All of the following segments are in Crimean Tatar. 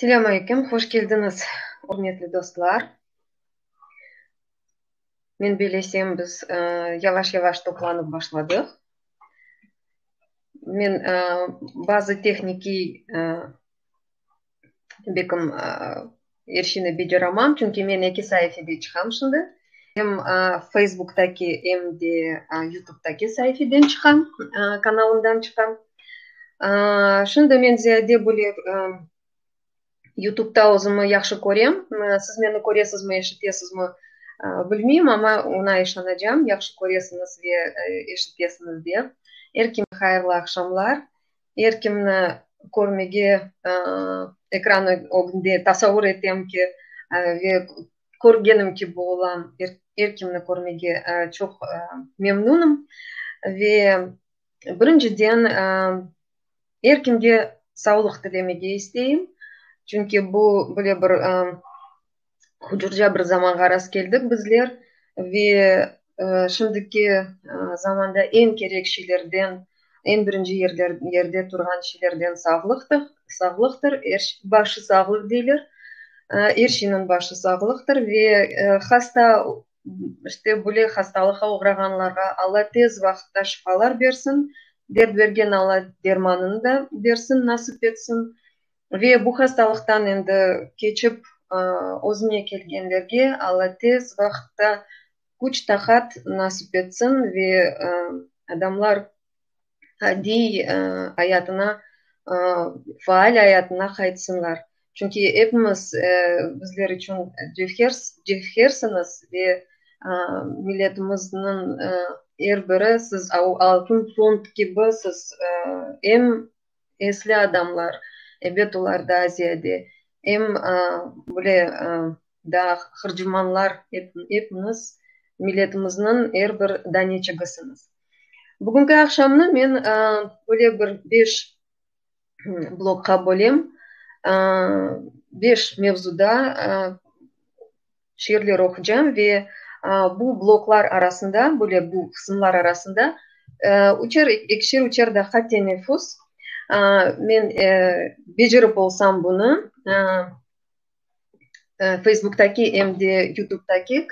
Selâm aleyküm, hoş keldiñiz, ürmetli dostlar. Men bellesem, biz yavaş-yavaş toplanıp başladıq. Men bazı tehnikiy bekim er şeyni beceramam, çünki men eki saifede çıqam şimdi. Em Facebooktaki, em de YouTubetaki saifeden çıqam, kanalımdan çıqam. Şimdi men ziyade böyle YouTubeta özümi yahşı körem. Siz meni köresizmi, eşitesizmi, bilmeyim, amma oña işanacam, yahşı köresiñiz ve eşitesiñiz dep. Er kimge hayırlı aqşamlar. Er kimni körmege ekran ögünde tasavur etem ki, ve körgenim kibi olam, er kimni körmege çoq memnunım. Ve birinciden er kimge savlıq tilemege isteyim, çünki bu böyle bir hucurca bir zamanğa rastkeldik bizler ve şimdiki zamanda eñ kerek şeylerden, eñ birinci yerde turğan şeylerden sağlıqtır, sağlıqtır, er başı sağlıq deyler, er şeyniñ başı sağlıqtır ve hasta, işte böyle hastalıqqa oğrağanlarğa Alla tez vaqıtta şifalar bersin, dert bergen Alla dermanını da bersin, nasip etsin. Ve bu hastalıqtan endi keçip özüne kelgenlerge Alla tez vaqıtta küç-taqat nasip etsin ve adamlar adiy ayatına, faal ayatına qaytsınlar. Çünki epimiz bizler içün cevhersiñiz ve milletimizniñ er biri siz altın fond kibi siz em Esli adamlar, ebet, olar daa ziyade, em böyle daa hırcımanlar, epiñiz milletimizniñ er bir daneçigisiñiz. Bugünki aqşamnı men böyle bir beş blokqa bölem, beş mevzuda şiirler oqucam ve bu bloklar arasında, böyle bu qısımlar arasında üçer, ekişer, üçer daqqa teneffüs. Men becerip olsam bunı, Facebooktaki em de YouTubetaki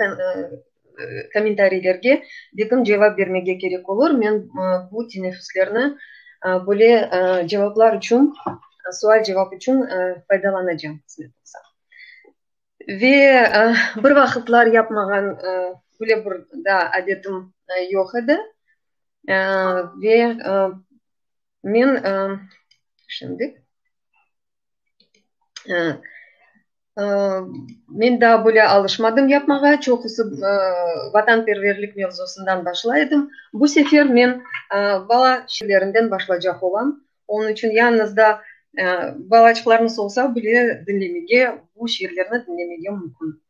kommentariylerge bekim cevap bermege kerek olur. Men bu teneffüslerni böyle cevaplar içün, sual-cevap içün faydalanacam, qısmet olsa. Ve bir vaqıtlar yapmağan böyle bir daa adetim yoq edi. Ve men şimdi men daa böyle alışmadım yapmağa, çoqusı vatanperverlik mevzusından başlay edim. Bu sefer men bala şiirlerinden başlaycaq olam. Onıñ içün yanıñızda balaçıqlarıñız olsa bile diñlemege, bu şiirlerni diñlemege mümkün.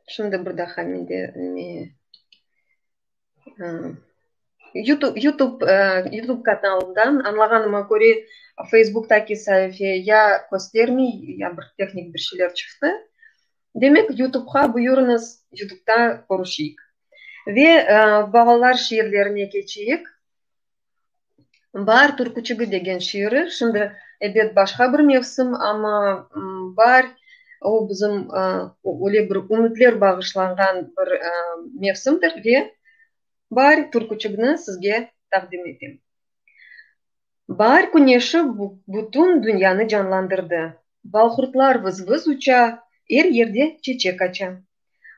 Şimdi bir daha mende ne YouTube, YouTube, YouTube kanalından añlağanıma köre, Facebooktaki saife ya köstermey, ya bir tehnik bir şeyler çıqtı. Demek, YouTubeğa buyurıñız, YouTubeta körüşeyik. Ve balalar şiirlerine keçeyik. Baar türküçigi degen şiiri, şimdi, ebet, başqa bir mevsim, amma baar, o bizim öyle bir ümütler bağışlanğan bir mevsimdir ve baar türküçigini sizge taqdim etem. Baar küneşi bütün dünyanı canlandırdı. Balqurtlar vız-vız uça, er yerde çeçek aça.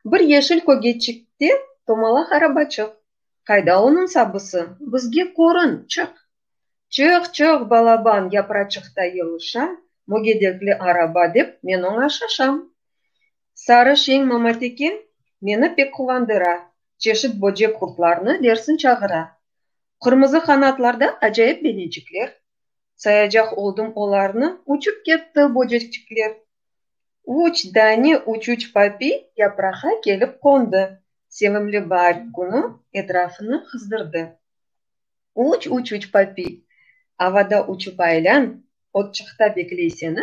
Bir yeşil kögeçikte tomalaq arabaçıq. Qayda onıñ sabısı, bizge körün, çıq! Çıq, çıq, balaban yapraçıqta yılışa, mögedekli araba dep men oña şaşam. Sarı şeñ mamateke meni pek quvandıra, çeşit böcek qurtlarnı dersin çağıra. Qırmızı qanatlarda acayip beneçikler, sayacaq oldım olarnı, uçıp ketti böcekçikler. Üç dane uçuç papiy yapraqa kelip qondı, sevimli baar künü etrafını qızdırdı. Uç, uç, uç, papiy, avada uçıp aylan, otçıqta bekley seni.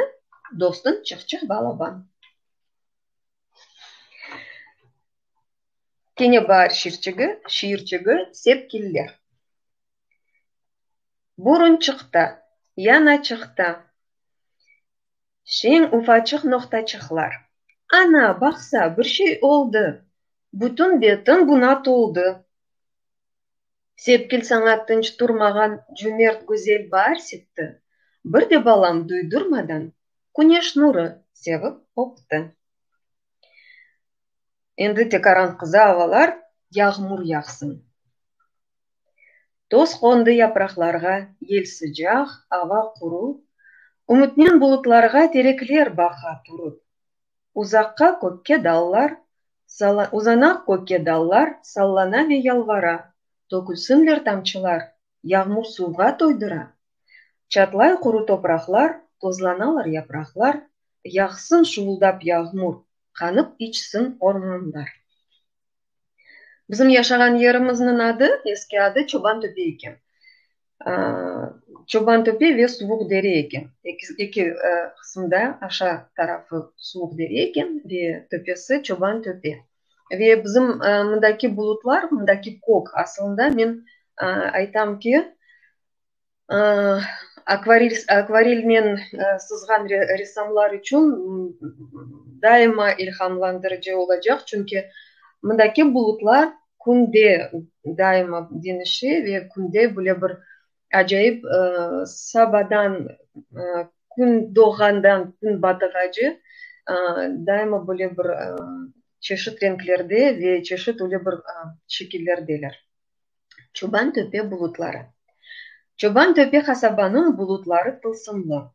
Dostun Çıqçıq balaban. Kene baar şiirçigi, şiirçigi Sepkiller. Burunçıqta, yanaçıqta Şeñ ufaçıq noqtaçıqlar. Ana, baqsa, bir şey oldı, Bütün betim buna toldı. Sepkil saña tınç turmağan Cümert güzel baar septi, Bir de balam duydurmadan Küneş nurı sevip öpti. Endi tekaran qıza avalar, Yağmur yağsın. Toz qondı yapraqlarğa, Yel sıcaq, ava quru, Ümütnen bulutlarğa Terekler baqa turıp. Uzaqqa kökke dallar, Uzana kökke dallar, Sallana ve yalvara, Tökülsinler tamçılar, Yağmur suvğa toydıra. Çatlay quru topraqlar, Tozlanalar yapraqlar, Yağsın şuvuldap yağmur, Qanıp içsin ormanlar. Bizim yaşağan yerimizniñ adı, eski adı Çoban-Töpe eken. Çoban-Töpe ve Suvuq Dere eken. Eki qısımda, aşağı tarafı Suvuq Dere eken ve töpesi Çoban-Töpe. Ve bizim mındaki bulutlar, mındaki kök asılında men aytam ki, Akvarel, akvarelnen sızğan ressamlar içün daima ilhamlandırıcı olacaq, çünki mındaki bulutlar künde daima deñişe ve künde böyle bir acayip sabadan kün doğğandan kün batığace daima böyle bir çeşit renklerde ve çeşit öyle bir şekillerdeler. Çoban töpe bulutları. Çoban töpe qasabanıñ bulutları tılsımlı.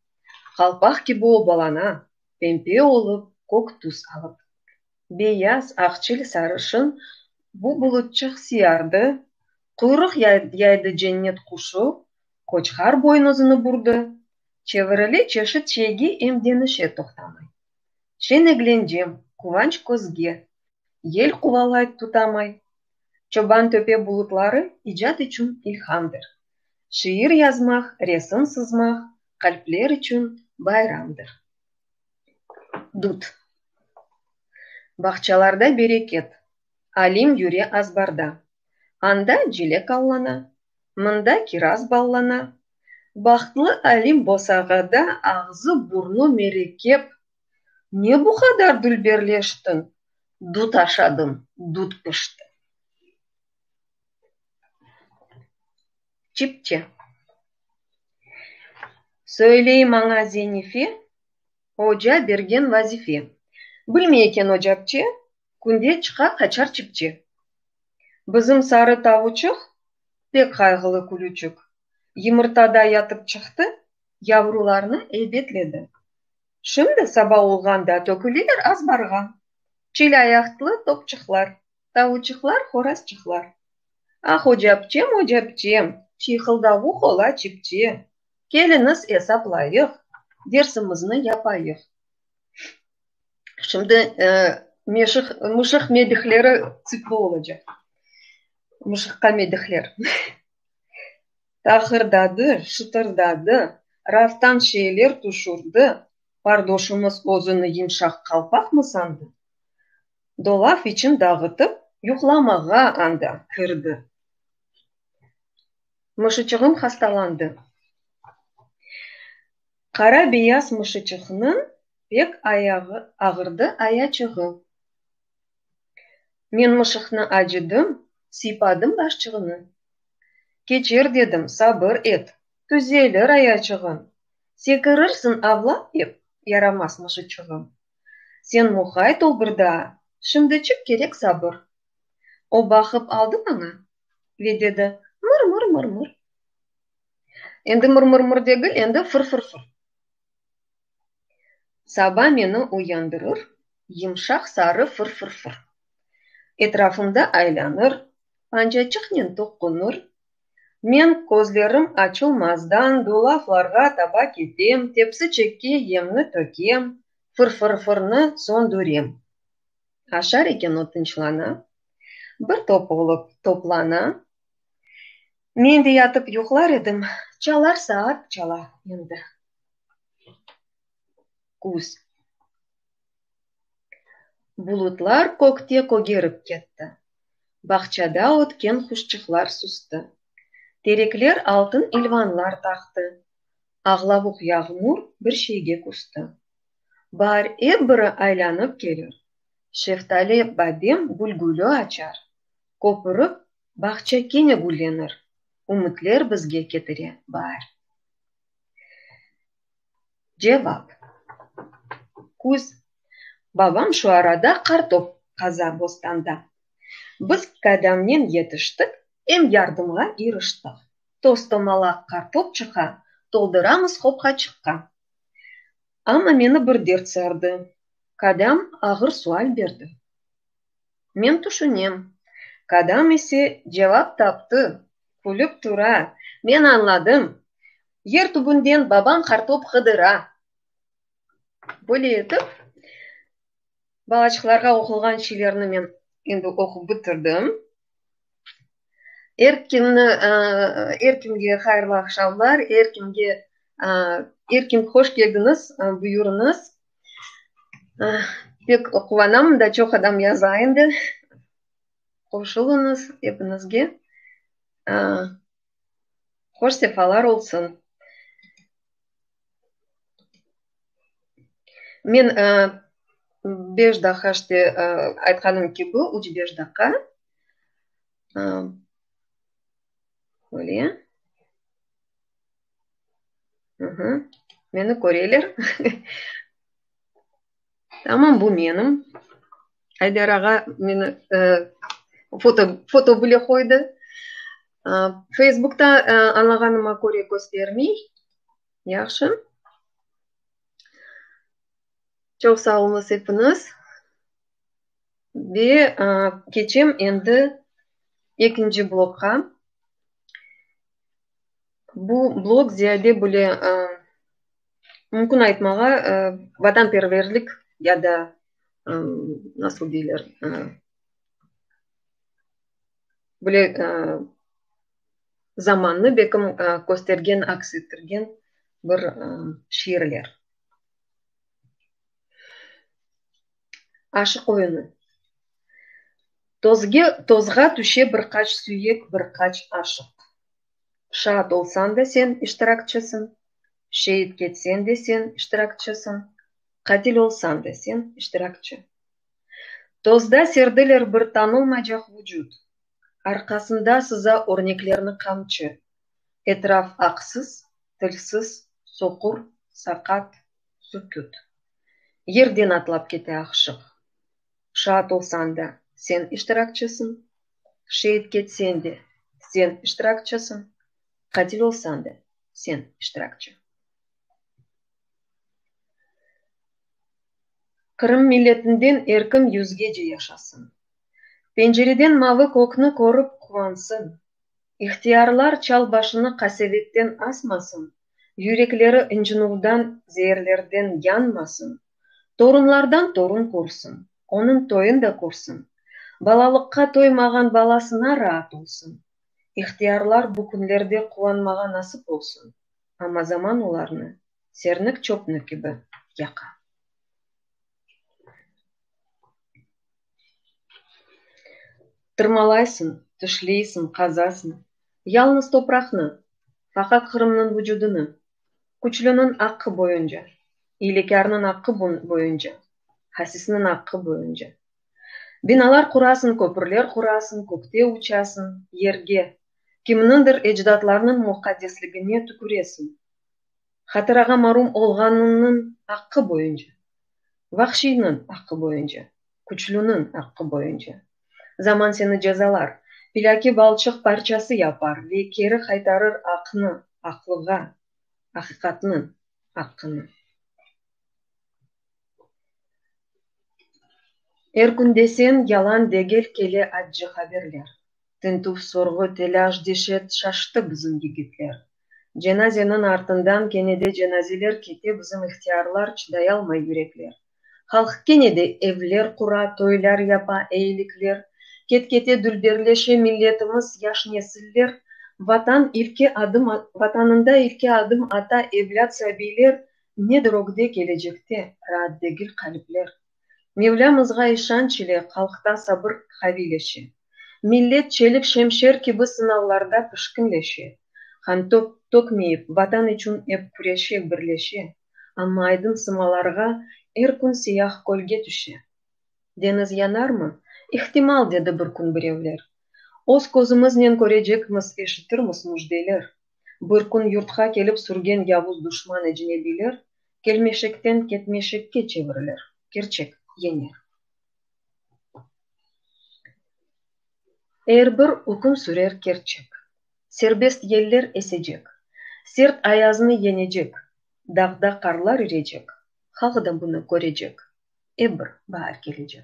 Qalpaq kibi obalana, pempe olıp, kök tüs alıp. Beyaz, aqçil, sarışın bu bulutçıq siyardı, quyruq yaydı cennet quşu, qoçqar boynuzını burdı, çevirile çeşit şeyge em deñişe toqtamay. Şeñ eglencem, quvanç közge, Yel quvalay, tutamay. Çoban töpe bulutları icat içün ilhamdır. Şiir yazmaq, resim sızmaq qalpler içün bayramdır. Dut. Bağçalarda bereket, Alim yüre azbarda. Anda cilek allana, Mında kiraz ballana. Bahtlı Alim bosağada Ağzı-burnu merekep. Ne bu qadar dülberleştiñ? Dut aşadım, dut pişti. Çipçe. Söyley maña Zenife, Oca bergen vazife. Bilmey eken ocapçe, Künde çıqa qaçar çipçe. Bizim sarı tavuçıq, Pek qayğılı külüçik, Yımırtada yatıp çıqtı, Yavrularnı eybetledi. Şimdi saba olğanda Töküleler azbarğa. Çil ayaqlı topçıqlar, Tavuçıqlar, horazçıqlar. Ah, ocapçem, ocapçem, Çıyqıldavuq ola çipçe, Keliñiz esaplayıq, Dersimizni yapayıq. Şimdi meşıq, mışıq medihleri tsikli olacaq. Mışıqqa medihler. Taqırdadı, şıtırdadı, raftan şeyler tüşürdi, pardoşımız özüni yımşaq qalpaqmı sandı? Dolaf için dağıtıp, yuqlamağa anda kirdi. Mışıçığım hastalandı. Qara-beyaz mışıçıqnıñ pek ağırdı ayaçığı. Men mışıqnı acıdım, sıypadım başçığını. Keçer, dedim, sabır et, tüzelir ayaçığıñ. Sekirirsiñ avlap ep, yaramaz mışıçığım. Sen muqayt ol bir daa, şimdiçik kerek sabır. O baqıp aldı maña ve dedi, Mır-mır-mır-mır. Endi mır-mır-mır degil, endi fır-fır-fır. Saba meni uyandırır yımşaq sarı fır-fır-fır. Etrafımda aylanır, pancaçıqnen toqunır. Men közlerim açılmazdan dolaflarğa taba ketem, tepsiçekke yemni tökem, fır-fır-fırnı söndürem. Aşar eken o tınçlana, bir top olıp toplana. Men de yatıp yuqlar edim, çalar saat çala endi. Küz. Bulutlar kökte kögerip ketti, Bağçada ötken quşçıqlar sustı. Terekler altın ilvanlar taqtı, Ağlavuq yağmur bir şeyge küsti. Baar ep biri aylanıp kelir, Şeftali, badem, gülguli açar, Köpürip, bağça kene güllenir, Ümütler bizge ketire baar. Cevap. Küz. Babam şu arada qartop qaza bostanda. Biz kadâmnen yetiştik, em yardımğa iriştik. Tos-tomalaq qartop çıqa, tolduramız qopqaçıqqa. Amma meni bir dert sardı, kadâm ağır sual berdi. Men tüşünem, kadâm ise cevap taptı, külip tura, men añladım, yer tübünden babam qartop qıdıra. Böyle etip, balaçıqlarğa oqulğan şeylerni men endi oqup bitirdim. Er kimni, er kimge hayırlı aqşamlar, er kimge, er kim hoş keldiñiz, buyurıñız. Pek quvanam, mında çoq adam yaza endi. Qoşuluñız epiñizge. Hoş sefalar olsun. Men beş daqqa, işte, aytqanım kibi, üç-beş daqqa. Böyle. Meni köreler. Tamam, bu menim. Ayder ağa meni foto, foto bile qoydı. Facebookta añlağanıma köre köstermey. Yahşı. Çoq sağ oluñız epiñiz. Ve keçem endi ekinci blokqa. Bu blok ziyade böyle mümkün aytmağa vatanperverlik ya da nasıl deyler böyle zamannı belkim köstergen, aks ettirgen bir şiirler. Aşıq oyunı. Tozge, tozğa tüşe bir qaç süyek, bir qaç aşıq. Şaat olsañ da sen iştirakçısıñ, şeit ketseñ de sen iştirakçısıñ, qatil olsañ da sen iştirakçı. Tozda serdiler bir tanılmaycaq vucut, arqasında sıza örneklerni qamçı, etraf aqsız, tilsiz, soqur, saqat, suküt. Yerden atlap kete aqşıq. Şaat olsañ da, sen iştirakçısıñ, şeit ketseñ de, sen iştirakçısıñ, qatil olsañ da, sen iştirakçı. Qırım milletinden er kim yüzgece yaşasın. Pencereden mavı kökni körip quvansın. İhtiyarlar çal başını qasevetten asmasın, yürekleri ıncınuvdan, zeerlerden yanmasın, torunlardan torun körsin, onıñ toyun da körsin, balalıqqa toymağan balasına raat olsun, ihtiyarlar bu künlerde quvanmağa nasip olsun, amma zaman olarnı sernik çöpni kibi yaqa. Tırmalaysıñ, tişleysiñ, qazasıñ, Yalnız topraqnı, faqat Qırımnıñ vucudını, Küçlüniñ aqqı boyunca, iylekârnıñ aqqı boyunca, Hasisniñ aqqı boyunca. Binalar qurasıñ, köpürler qurasıñ, kökte uçasıñ, Yerge, kimniñdir ecdatlarnıñ muqaddesligine tüküresiñ. Hatırağa marum olğanıñnıñ aqqı boyunca, vahşiyniñ aqqı boyunca, küçlüniñ aqqı boyunca. Zaman seni cezalar, pilâki balçıq parçası yapar ve keri qaytarır aqnı, aqlığa, aqiqatnıñ aqqını. Er kün deseñ, yalan degil, kele accı haberler. Tintüv, sorğu, telâş, deşet, şaştı bizim yigitler. Cenazeniñ artından kene de cenazeler kete bizim ihtiyarlar, çıdayalmay yürekler. Halq kene de evler qura, toylar yapa, eyilikler. Ket-kete dülberleşe milletimiz, yaş nesiller. Vatan ilki adım, Vatanında ilki adım ata evlât, sabiyler. Nedir ögde, kelecekte, raat degil qalipler. Mevlâmızğa işanç ile halqta sabır qaviyleşe. Millet çelik şemşer kibi sınavlarda pişkinleşe. Qan tökmeyip, Vatan içün ep küreşe, birleşe. Amma aydın sımalarğa er kün siyah kölge tüşe. Deñiz yanarmı? İhtimal, dedi bir kün birevler. Öz közümiznen körecekmiz, eşitirmiz müjdeler. Bir kün yurtqa kelip sürgen yavuz duşman ecnebiyler kelmeşekten ketmeşekke çevirilir, kerçek yeñer. Er bir üküm sürer kerçek. Serbest yeller esecek, sert ayaznı yeñecek, dağda qarlar irecek, halq da bunı körecek, ep bir baar kelecek.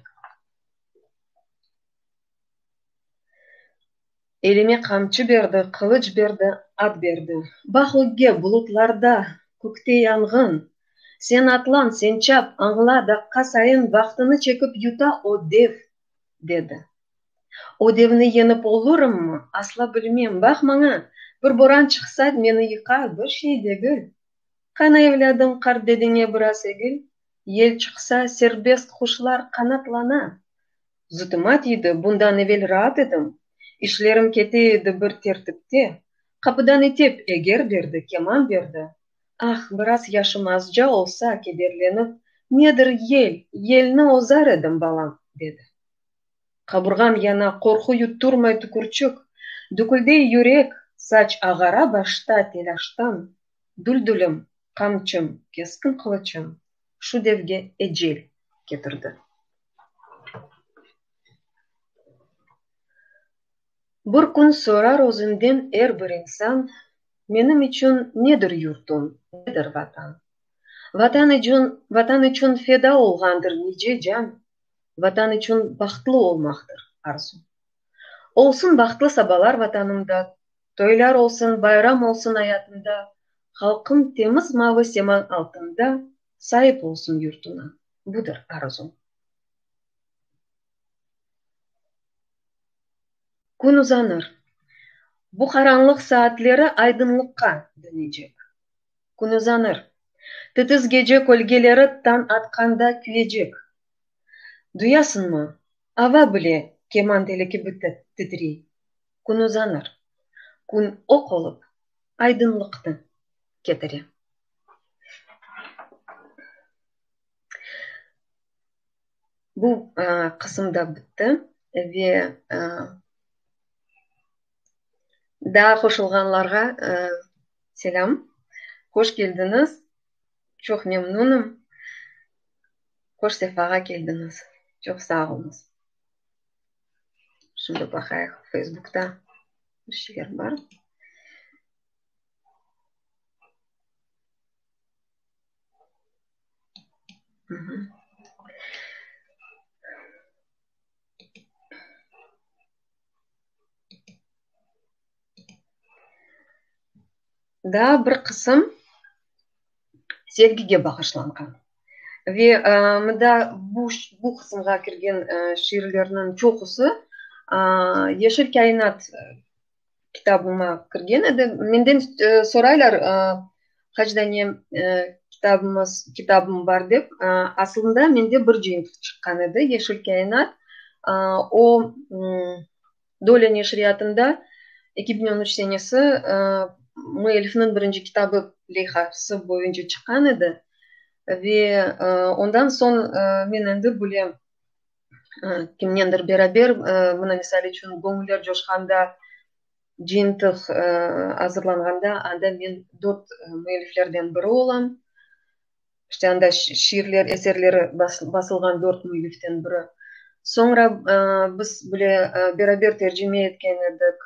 Elime qamçı berdi, qılıç berdi, at berdi. Baq ögge, bulutlarda, kökte yanğın. Sen atlan, sen çap, añla, daqqa sayın vaqtını çekip yuta o dev, dedi. O devni yeñip olurımmı, asla bilmem. Baq maña, bir boran çıqsa, meni yıqa, bir şey degil. Qana, evlâdım, qart dedeñe biraz egil, yel çıqsa, serbest quşlar qanatlana. Zutıma tiydi, bundan evel raat edim, işlerim kete edi bir tertipte, qapıdan itep eger berdi, keman berdi. Ah, biraz yaşım azca olsa, kederlenip, nedir yel, yelni ozar edim, balam, dedi. Qaburğam yana, qorqu yutturmay tükürçik, düküldey yürek, saç ağara başta telâştan, düldülim, qamçım, keskin qılıçım şu devge ecel ketirdi. Bir kün sorar özünden er bir insan, Menim içün nedir yurtum, nedir Vatan? Vatan içün, Vatan içün feda olğandır nice can, Vatan içün bahtlı olmaqtır arzum. Olsun bahtlı sabalar Vatanımda, Toylar olsun, bayram olsun ayatımda, Halqım temiz mavı sema altında Saip olsun yurtuna, budır arzum. Kün uzanır. Bu qaranlıq saatleri aydınlıqqa dönecek. Kün uzanır. Titis gece kölgeleri tañ atqanda küyecek. Duyasıñmı, ava bile keman teli kibi titrey. Kün uzanır. Kün oq olıp, aydınlıqnı ketire. Bu qısım da bitti ve daa qoşulğanlarğa selâm, hoş keldiñiz, çoq memnunım, hoş sefağa keldiñiz, çoq sağ oluñız. Şimdi baqayıq, Facebookta bir şeyler bar. Daa bir qısım sevgige bağışlanğan. Ve mında bu bu qısımğa kirgen şiirlerniñ çoqusı Yeşil kâinat kitabıma kirgen edi. Menden soraylar, qaç dane kitabımız, kitabım bar dep. Aslında mende bir cıyıntıq çıqqan edi, Yeşil kâinat. O, Dolya neşriyatında 2013 senesi müellifniñ birinci kitabı leyhası boyunca çıqqan edi. Ve ondan soñ men endi böyle kimnendir beraber, mına, misal içün, Göñüller coşqanda cıyıntıq azırlanğanda, anda men dört müelliflerden biri olam. İşte, anda şiirler, eserleri basılğan dört müelliften biri. Soñra biz bile beraber tercime etken edik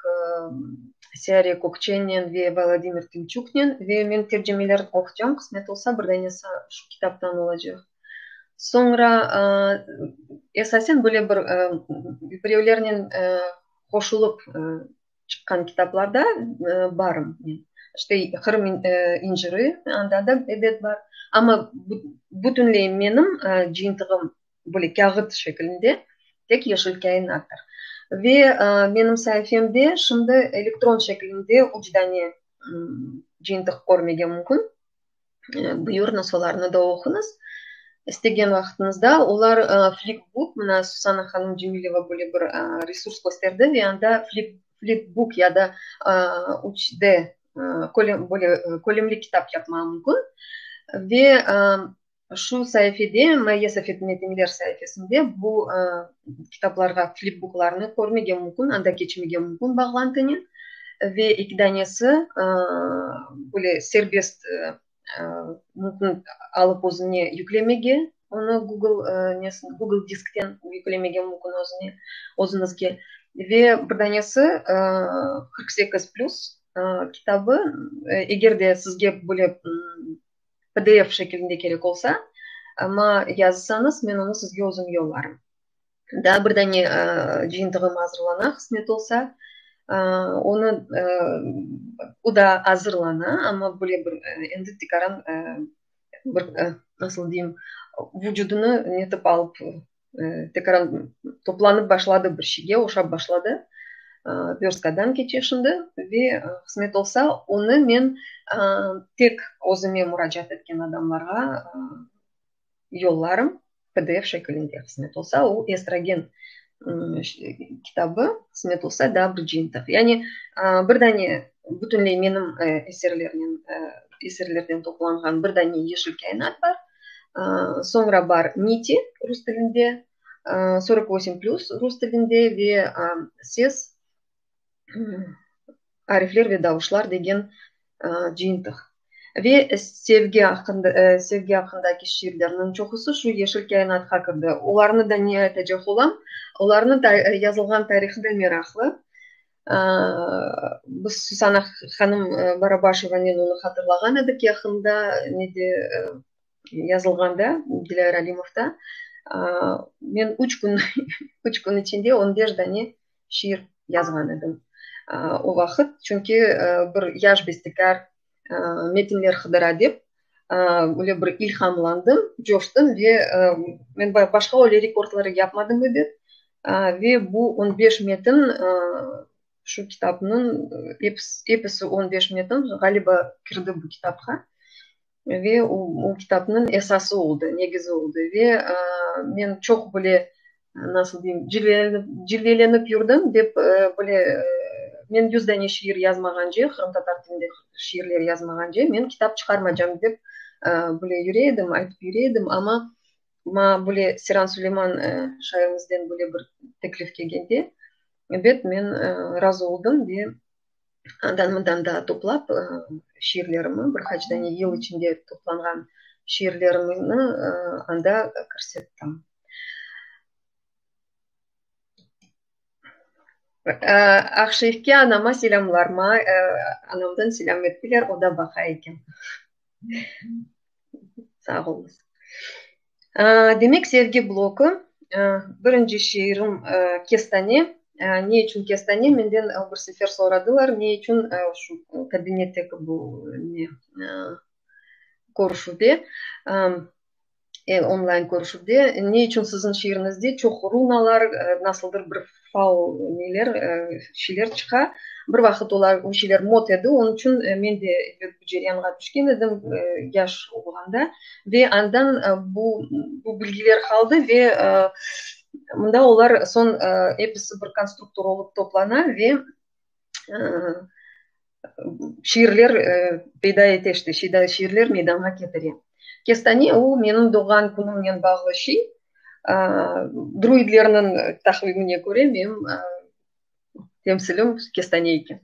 Siyare Kökçennen ve Volodımır Tımçuknen ve men tercimeler oqucam, qısmet olsa, bir danesi şu kitaptan olacaq. Soñra, esasen, böyle bir birevlernen qoşulıp çıqqan kitaplarda barım men. İşte, Qırım inciri, anda da, ebet, bar. Amma bütünley menim cıyıntığım, böyle kâğıt şekilinde, tek Yeşil kâinattır. Ve menim saifemde şimdi elektron şekilinde üç dane cıyıntıq körmege mümkün. Buyurıñız, olarnı da oquñız. İstegen vaqıtıñızda olar flipbook, mına Susana hanım Cemileva böyle bir resurs kösterdi ve anda flip, flipbook ya da 3D böyle kölemli kitap yapmağa mümkün. Ve şu saifede, Mayye Safet metinler saifesinde bu kitaplarğa flipbooklarnı körmege mümkün, anda keçmege mümkün bağlantınen. Ve eki danesi böyle serbest mümkün alıp özüne yüklemege, onı Google Google Diskten yüklemege mümkün özüne, özüñizge. Ve bir danesi 48 plüs kitabı, eger de sizge böyle PDF şekilinde kerek olsa, amma yazsañız, men onı sizge özüm yollarım. Daa bir dane cıyıntığım azırlana, qısmet olsa. Onı, o da azırlana, amma böyle bir endi tekaran bir, nasıl deyim, vucudını netip alıp, tekaran toplanıp başladı bir şeyge, oşap başladı. Vörstkadan keçe şimdi ve qısmet olsa, onı men tek özüme muracaat etken adamlarğa yollarım. PDF şekilinde qısmet olsa, o estrogen kitabı, qısmet olsa, daa bir cıyıntıq. Yani bir dane bütünley menim eserlernen, eserlerden toplanğan bir dane Yeşil kâinat bar. Soñra bar Niti rus tilinde, sorok vosim plüs rus tilinde ve Ses, arifler ve davuşlar degen cıyıntıq. Ve sevgi aqqında, sevgi aqqındaki şiirlerniñ çoqusı şu Yeşil kâinatqa kirdi. Olarnı da ne aytacaq olam, olarnıñ yazılğan tarihı da meraqlı. Biz Susana hanım Barabaşevanen onı hatırlağan edik yaqında, nede yazılğanda, Dilâver Alimovda. Men üç kün, üç kün içinde on beş dane şiir yazğan edim o vaqıt, çünki bir yaş bestekâr metinler qıdıra dep, öyle bir ilhamlandım, coştım ve men başqa öyle rekordları yapmadım ebet, ve bu on beş metin şu kitapnıñ episi on beş metin, ğaliba, kirdi bu kitapqa. Ve o kitapnıñ esası oldı, negizi oldı. Ve men çoq böyle, nasıl deyim, cilvelenip yürdim, dep böyle men yüz dane şiir yazmağance, qırımtatar tilinde şiirler yazmağance, men kitap çıqarmacam dep böyle yüre edim, aytıp yüre edim. Amma maña böyle Seyran Suleyman şairimizden böyle bir teklif kelgende, ebet, men razı oldım ve Andan-mından daa toplap şiirlerimi, bir qaç dane yıl içinde toplanğan şiirlerimni anda kirsettim. Aqşeyhke anama selâmlar, maña anamdan selâm ettiler, o da baqa eken. Sağ oluñız. Demek, sevgi bloku, birinci şiirim Kestane. Ne içün kestane? Menden bir sefer soradılar, ne içün şu kabinetteki bu ne körüşüvde, onlayn körüşüvde, ne içün siziñ şiiriñizde çoq runalar, nasıldır bir fal neler, şeyler çıqa. Bir vaqıt olar, o şeyler mot edi, onıñ içün men de elbet bu ceryanğa tüşken edim, yaş olğanda. Ve andan bu bu bilgiler qaldı ve mında olar soñ episi bir konstruktor olıp toplana ve şiirler peyda ete, işte, şiirler meydanğa ketire. Kestane, o menim doğğan künümnen bağlı şey. Druidlerniñ taqvimine köre menim temsilim kestane eken.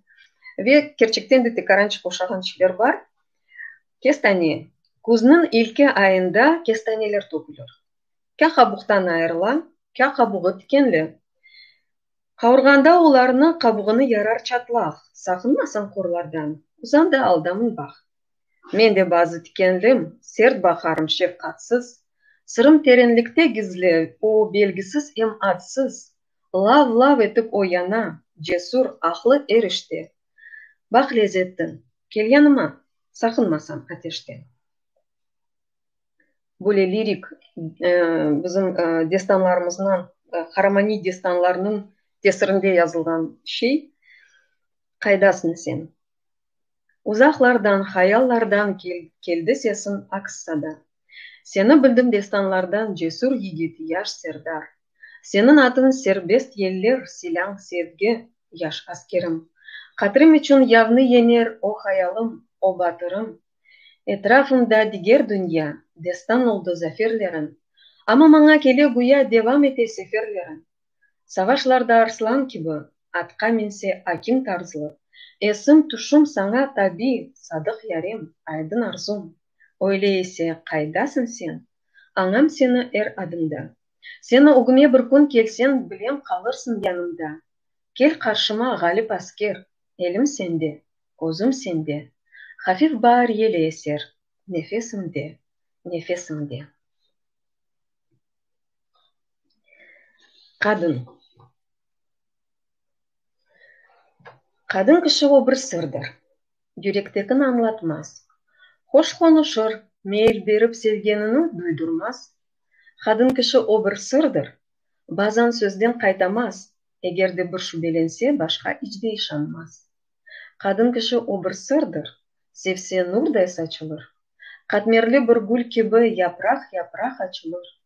Ve kerçekten de tekarançıq oşağan şeyler bar. Kestane. Küzniñ ilki ayında kestaneler tökülir. Kâ qabuqtan ayırıla, kâ qabuğı tikenli. Qavurğanda olarnı qabuğını yarar çatlaq, saqınmasañ qorlardan, uzan da aldamın baq. Men de bazı tikenlim, sert baqarım şefqatsız, sırım terenlikte gizli, o belgisiz em adsız, lav-lav etip o yana, cesur, aqlı er işte. Baq lezettin, kel yanıma, saqınmasañ ateşten. Böyle lirik bizim destanlarımıznıñ, qaramaniy destanlarnıñ tesirinde yazılğan şey. Qaydasıñ sen? Uzaqlardan, hayallardan keldi sesiñ aks-sada. Seni bildim destanlardan, cesür yigit, yaş serdar. Seniñ atıñ serbest yeller, silâñ sevgi, yaş askerim. Hatrim içün yavnı yeñer o hayalım, o batırım. Etrafımda diger dünya, destan oldı zaferleriñ. Amma maña kele güya devam ete seferleriñ. Savaşlarda arslan kibi, atqa minse akim tarzlı, Esim, tüşüm saña tabi, sadıq yarem, aydın arzum. Öyle ise, qaydasıñ sen? Añam seni er adımda. Seni ögüme bir kün kelseñ, bilem qalırsıñ yanımda. Kel qarşıma, ğalip asker, elim sende, közüm sende, Hafif baar yeli eser, nefesimde, nefesimde. Qadın. Qadın kişi o bir sırdır, yürektekini añlatmaz. Hoş qonuşır, meyil berip sevgenini duydurmaz. Qadın kişi o bir sırdır, bazan sözden qaytamaz, eger de bir şübelense, başqa iç de işanmaz. Qadın kişi o bir sırdır, sevse nurday saçılır, qatmerli bir gül kibi yapraq-yapraq açılır.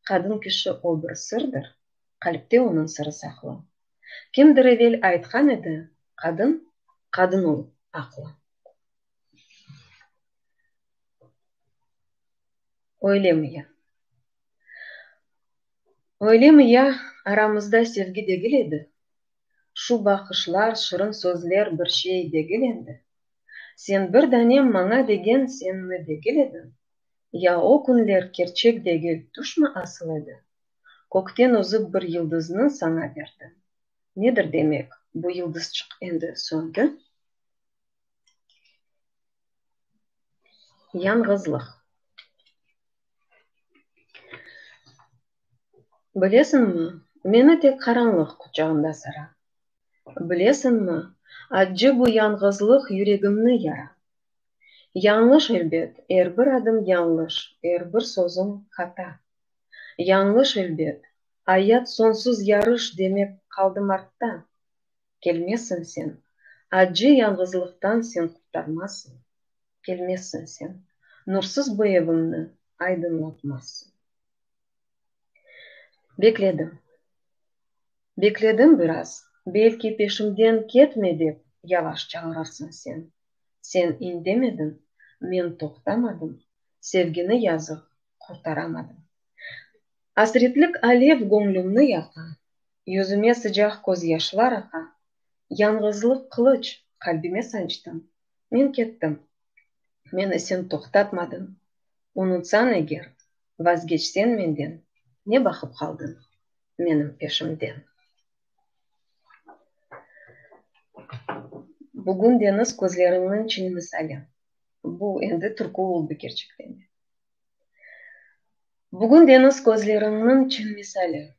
Qadın kişi o bir sırdır, qalpte onıñ sırı saqlı. Kimdir evel aytqan edi, qadın, qadın olıp aqlı. Öylemi ya? Öylemi ya, aramızda sevgi degil edi? Şu baqışlar, şırın sözler bir şey degil endi? Sen bir danem maña degen senmi degil ediñ? Ya o künler kerçek degil, tüşmi asıl edi? Kökten üzüp bir yıldıznı saña berdim. Nedir demek, bu yıldızçıq endi söndi? Yañğızlıq. Bilesiñmi, meni tek qaranlıq quçağında sara. Bilesiñmi, accı bu yañğızlıq yüregimni yara. Yañlış elbet, er bir adım yañlış, er bir sözüm hata. Yañlış elbet, ayat soñsuz yarış, demek qaldım artta. Kelmezsiñ sen, accı yañğızlıqtan sen qurtarmazsıñ. Kelmezsiñ sen, nursız bu evimni aydınlatmazsıñ. Bekledim. Bekledim biraz, belki peşimden ketme dep yavaş çağırırsıñ sen. Sen indemediñ, men toqtamadım, sevgini yazıq qurtaramadım. Asretlik alev göñlümni yaqa, yüzüme sıcaq közyaşlar aqa, yañğızlıq qılıç qalbime sançtıñ, men kettim, meni sen toqtatmadıñ, unutsañ eger, vazgeçseñ menden, ne baqıp qaldıñ menim peşimden? Bugün deñiz közleriñniñ çin misali. Bu endi türkü oldı kerçekten de. Bugün deñiz közleriñniñ çin misali.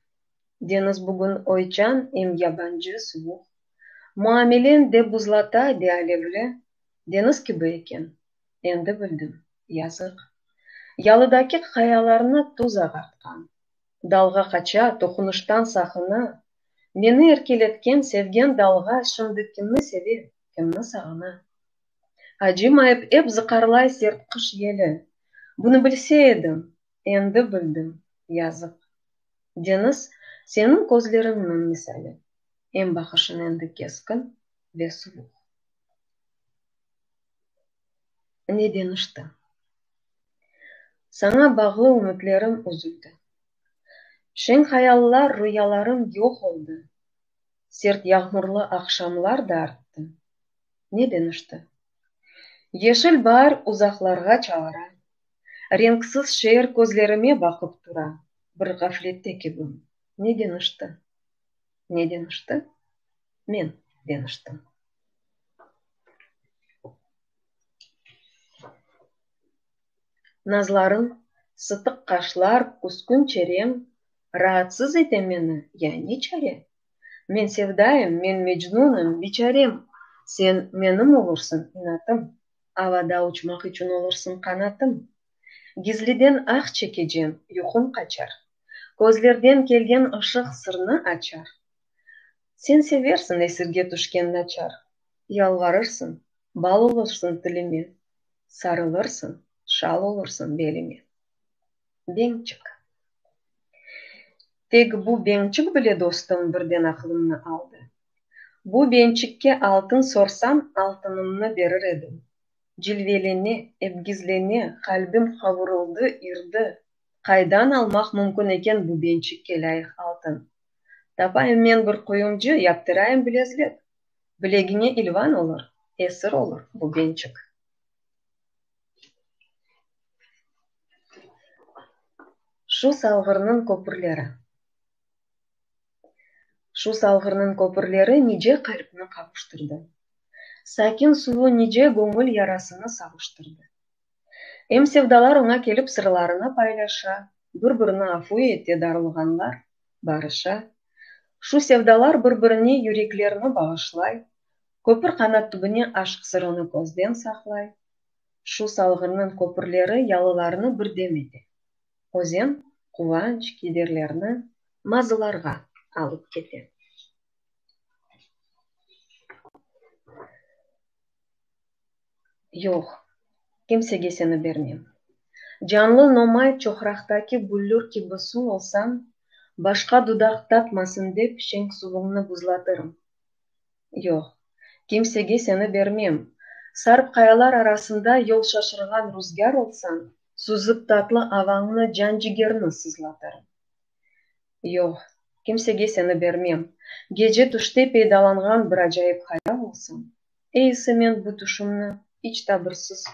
Deñiz bugün oyçan em yabancı, suvuq. Muameleñ de buzlata, de alevli. Deñiz kibi eken, endi bildim, yazıq. Yalıdaki qayalarnı tuz ağartqan. Dalğa qaça, toqunıştan saqına. Meni erkeletken, sevgen dalğa şimdi kimni seve, kimni sağına? Acımayıp ep zıqarlay sert qış yeli. Bunı bilse edim, endi bildim, yazıq. Deñiz, seniñ közleriñniñ misali, em baqışıñ endi keskin ve suvuq. Ne deñişti? Saña bağlı ümütlerim üzüldi. Şeñ hayallar, ruyalarım yoq oldı. Sert yağmurlı aqşamlar da arttı. Ne deñişti? Yeşil baar uzaqlarğa çağıra, Renksiz şeer közlerime baqıp tura, Bir ğaflette kibim. Ne deñişti? Ne deñişti? Men deñiştim. Nazlarıñ, sıtıq qaşlar, küskün çereñ Raatsız ete meni, ya ne çare? Men sevdayım, men mecnunım, biçarem, Sen menim olursıñ, inatım, Avada uçmaq içün olursıñ qanatım. Gizliden ah çekecem, yuqum qaçar, Közlerden kelgen ışıq sırnı açar. Sen seversiñ esirge tüşken naçar, Yalvarırsıñ. Bal olursıñ tilime, Sarılırsıñ, şal olursıñ belime. Beñçik. Tek bu beñçik bile, dostum, birden aqlımnı aldı. Bu beñçikke altın sorsam, altınımnı berir edim. Cilvelene, ep gizlene, qalbim qavurıldı, irdi. Qaydan almaq mümkün eken bu beñçikke lâyıq altın? Tapayım men bir quyumcı, yaptırayım bilezlik. Bilegiñe ilvan olur, esir olur bu beñçik. Şu Salğırnıñ köpürleri. Şu Salğırnıñ köpürleri nice qalpni qavuştırdı. Sakin suvu nice göñül yarasını savuştırdı. Em sevdalar oña kelip sırlarını paylaşa, bir-birini afu ete darılğanlar, barışa. Şu sevdalar bir-birine yüreklerini bağışlay, köpür qanat tübüne aşq sırını közden saqlay. Şu Salğırnıñ köpürleri yalılarnı birdem ete. Özen quvanç, kederlerni mazılarğa alıp kete. Yoq, kimsege seni bermem. Canlı nomay çoqraqtaki büllür kibi suv olsañ, başqa dudaq tatmasın dep, şeñ suvuñnı buzlatırım. Yoq, kimsege seni bermem. Sarp qayalar arasında yol şaşırğan ruzgâr olsañ, suzıp tatlı avañnı can-cigerni sızlatırım. Yoq, kimsege seni bermem. Gece tüşte peydalanğan bir acayip hayal olsañ, eyisi men bu tüşümni iç tabirsiz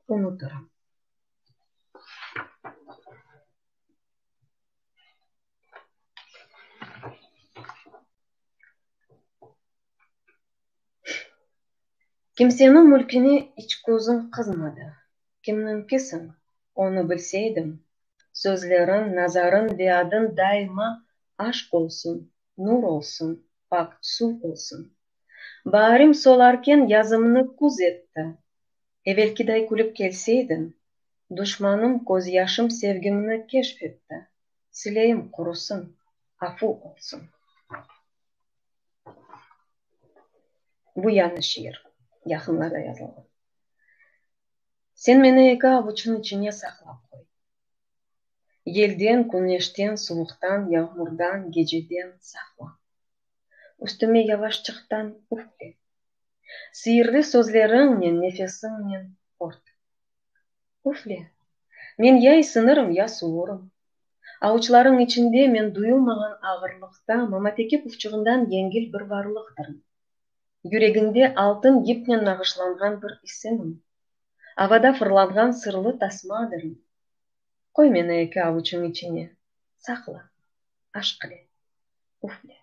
unutırım. Kimseniñ mülkine iç közüñ qızmadı, Kimniñkisiñ, onı bilseydim. Sözleriñ, nazarıñ ve adıñ daima aşq olsun, nur olsun, pak suv olsun. Baarim solarken yazımnı küz etti, Evelkiday külip kelseydiñ, Duşmanım közyaşım sevgimni keşf etti, Sileyim qurusın, afu olsun. Bu yañı şiir, yaqınlarda yazılğan. Sen meni eki avuçıñ içine saqlap qoy. Yelden, küneşten, suvuqtan, yağmurdan, geceden saqla. Üstüme yavaşçıqtan üfle. Siirli sözleriñnen, nefesiñnen ört. Üfle, men ya isinirim, ya suvurım. Avuçlarıñ içinde men duyulmağan ağırlıqta mamateke pufçığından yengil bir varlıqtırım. Yüregiñde altın yipnen nağışlanğan bir isimim. Avada fırlanğan sırlı tasmadırım. Qoy meni eki avuçıñ içine, saqla, aşq ile, üfle.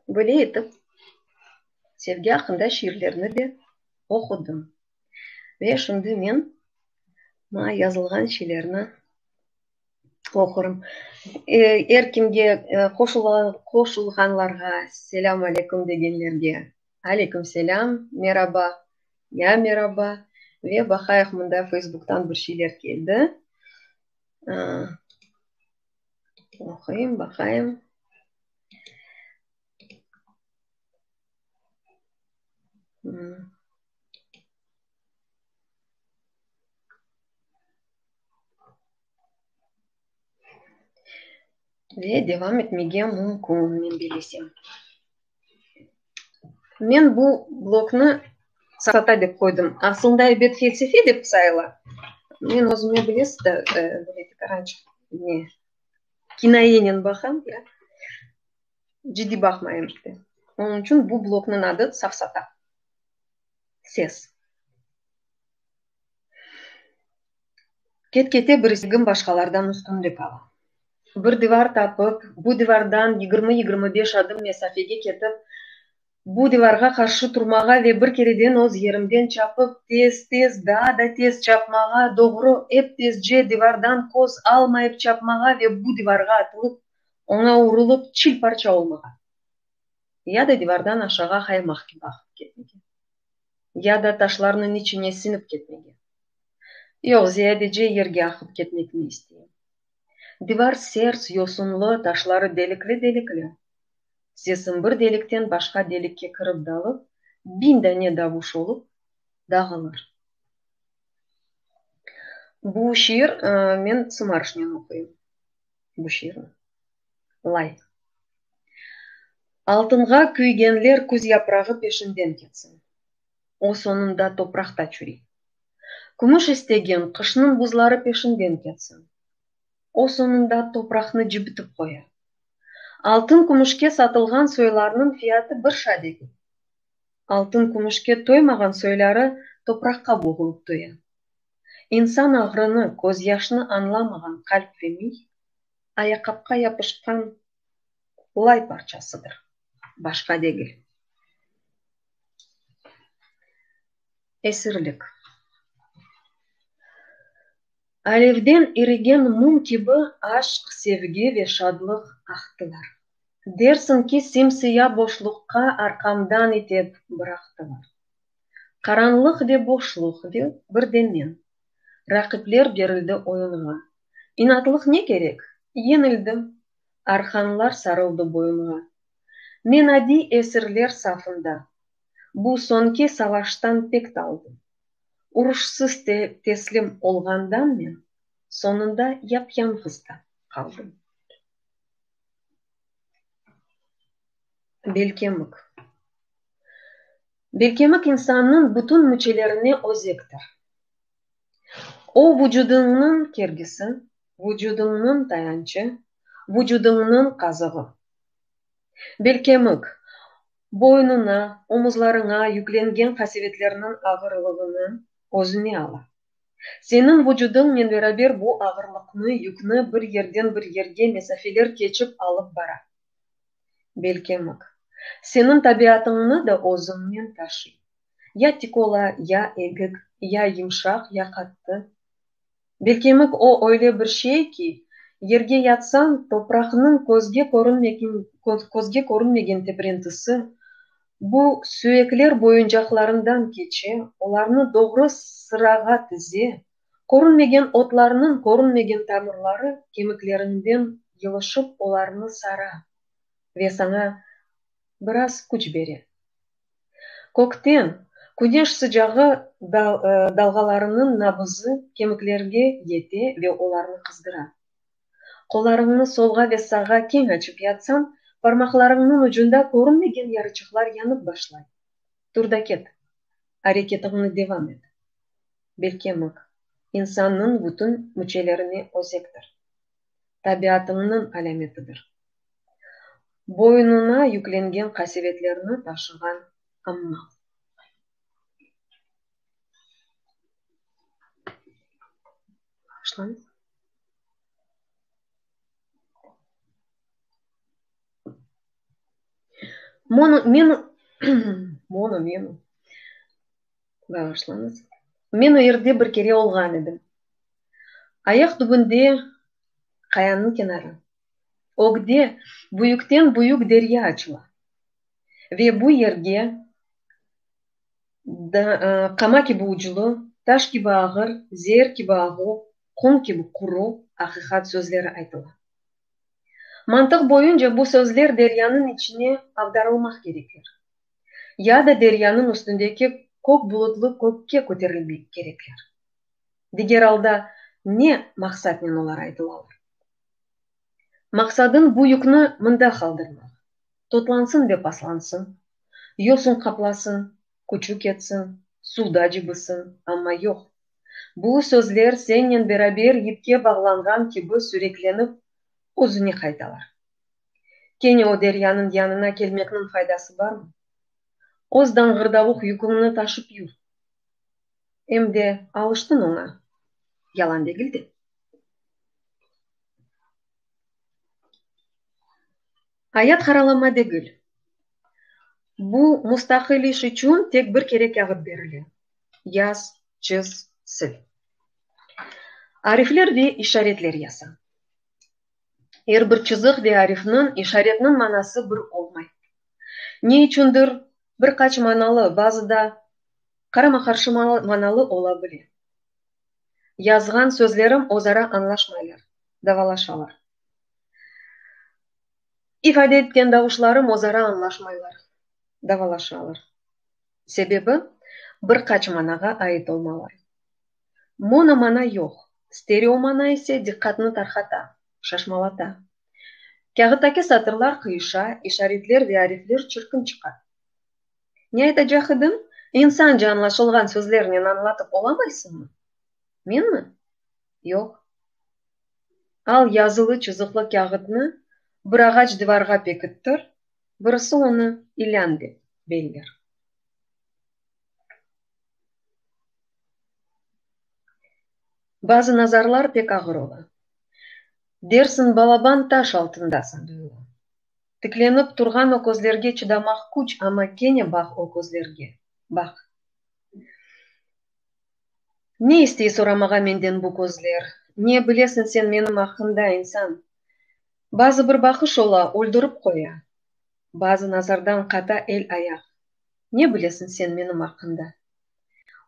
Böyle etip, sevgi aqqında şiirlerni de oqudım. Ve şimdi men maña yazılğan şeylerni oqurım. Er kimge qoşulğanlarğa selâm aleyküm degenlerge aleyküm selâm, meraba, ya meraba. Ve baqayıq, mında Feysbuktan bir şeyler keldi. Oquyım, baqayım. Ve devam etmege mümkün, men bellesem. Men bu bloknı safsata dep qoydım. Aslında, ebet, felsefe dep sayıla. Men özüme bilesiz de, böyle tikarançıq ne, kinayenen baqam, ya. Ciddiy baqmayım işte. Onıñ içün bu bloknıñ adı safsata. Ses. Ket-kete bir istegim başqalardan üstünlik ala. Bir divar tapıp, bu divardan yigirmi-yigirmi beş adım mesafege ketip, bu divarğa qarşı turmağa ve bir kereden öz yerimden çapıp, tez-tez, daa da tez çapmağa, doğru, ep tezce, divardan köz almayıp çapmağa ve bu divarğa atılıp, oña urulıp, çil-parça olmağa. Ya da divardan aşağa qaymaq kibi aqıp ketmege. Ya da taşlarnıñ içine siñip ketmege. Yoq, ziyadece yerge aqıp ketmekni isteyim. Divar sers, yosunlı, taşları delikli-delikli. Sesim bir delikten başqa delikke kirip dalıp, biñ dane davuş olıp dağılır. Bu şiir, men sımarışnen oquyım bu şiirni. Lay. Altınğa küygenler küz yaprağı peşinden ketsin. O soñunda topraqta çürüy. Kümüş istegen qışnıñ buzları peşinden ketsin. O soñunda topraqnı cibitip qoya. Altın-kümüşke satılğan soylarnıñ fiyatı bir şa degil. Altın-kümüşke toymağan soyları topraqqa boğulıp toya. İnsan ağrını, közyaşnı añlamağan qalp ve miy, ayaqqapqa yapışqan lay parçasıdır, başqa degil. Esirlik. Alevden irigen mum kibi aşq, sevgi ve şadlıq aqtılar. Dersiñ ki, sim-siya boşluqqa arqamdan itep bıraqtılar. Qaranlıq ve boşluq ve bir de men. Raqipler berildi oyunğa. İnatlıq ne kerek? Yeñildim. Arqanlar sarıldı boyunğa. Men adiy esirler safında. Bu soñki savaştan pek taldım. Uruşsız teslim olğandan men soñunda yap-yañğız da qaldım. Belkemik. Belkemik insannıñ bütün müçelerine özektir. O, vucudıñnıñ kergisi, vucudıñnıñ tayançı, vucudıñnıñ qazığı. Belkemik, boynuña, omuzlarıña yüklengen qasevetlerniñ ağırlığını özüne ala. Seniñ vucudıñnen beraber bu ağırlıqnı, yükni bir yerden bir yerge mesafeler keçip alıp bara. Belkemik, seniñ tabiatıñnı da özünen taşıy. Ya tik ola, ya egik, ya yımşaq, ya qattı. Belkemik o öyle bir şey ki, yerge yatsañ, topraqnıñ közge közge körünmegen teprentisi, bu suyekler boyunçaqlarından keçe, olarnı doğru sırağa tize, körünmegen otlarnıñ körünmegen tamırları kemikleriñden yılışıp olarnı sara ve saña biraz küç bere. Kökten, küneş sıcağı dalğalarınıñ nabızı kemiklerge yete ve olarnı qızdıra. Qollarıñnı solğa ve sağğa keñ açıp yatsañ, parmaqlarıñnıñ ucunda körünmegen yarıçıqlar yanıp başlay. Tur da ket, areketiñni devam et. Belkemik, insannıñ bütün müçelerine özektir. Tabiatıñnıñ alâmetidir. Boyunına yüklengen qasevetlerni taşığan ammal. Bağışlañız. Men o yerde bir kere olğan edim. Ayaq tübünde qayanıñ kenarı. Ögde büyükten-büyük derya açıla. Ve bu yerge qama kibi uclu, taş kibi ağır, zeer kibi ağu, qum kibi quru aqiqat sözleri aytıla. Mantıq boyunca bu sözler deryanıñ içine avdarılmaq kerekler. Ya da deryanıñ üstündeki kök bulutlı kökke köterilmek kerekler. Diger alda ne maqsatnen olar aytılalar? Maqsadıñ bu yükni mında qaldırmaq, totlansın ve paslansın, yosun qaplasın, küçü ketsin, suvda cıbısın, amma yoq. Bu sözler sennen beraber yipke bağlanğan kibi süreklenip özüne qaytalar. Kene o deryanıñ yanına kelmekniñ faydası barmı? Öz dañğırdavuq yüküñni taşıp yür. Em de alıştıñ oña, yalan degil de. Ayat qaralama degil. Bu mustaqil iş içün tek bir kere kâğıt berile. Yaz, çiz, sil. Arifler ve işaretler yasa. Er bir çızıq ve arifniñ, işaretniñ manası bir olmay. Ne içündir bir qaç manalı, bazıda qarama-qarşı manalı ola bile. Yazğan sözlerim özara añlaşmaylar, davalaşalar. İfade etken davuşlarım özara añlaşmaylar, davalaşalar. Sebebi, bir qaç manağa ait olmaları. Mono mana yoq, stereo mana ise diqqatnı tarqata, şaşmalata. Kâğıttaki satırlar qıyışa, işaretler ve arifler çirkin çıqa. Ne aytacaq edim? İnsanca añlaşılğan sözlernen añlatıp olamaysıñmı? Menmi? Yoq. Al yazılı-çızıqlı kâğıtnı bir ağaç divarğa pekittir, birisi onı ilân dep beller. Bazı nazarlar pek ağır ola. Dersiñ balaban taş altındasıñ duyula. Tiklenip turğan o közlerge çıdamaq küç, amma kene baq o közlerge, baq. Ne istey soramağa menden bu közler, ne bilesiñ sen menim aqqımda, insan? Bazı bir baqış ola, öldürip qoya, bazı nazardan qata el-ayaq, ne bilesiñ sen menim aqqımda?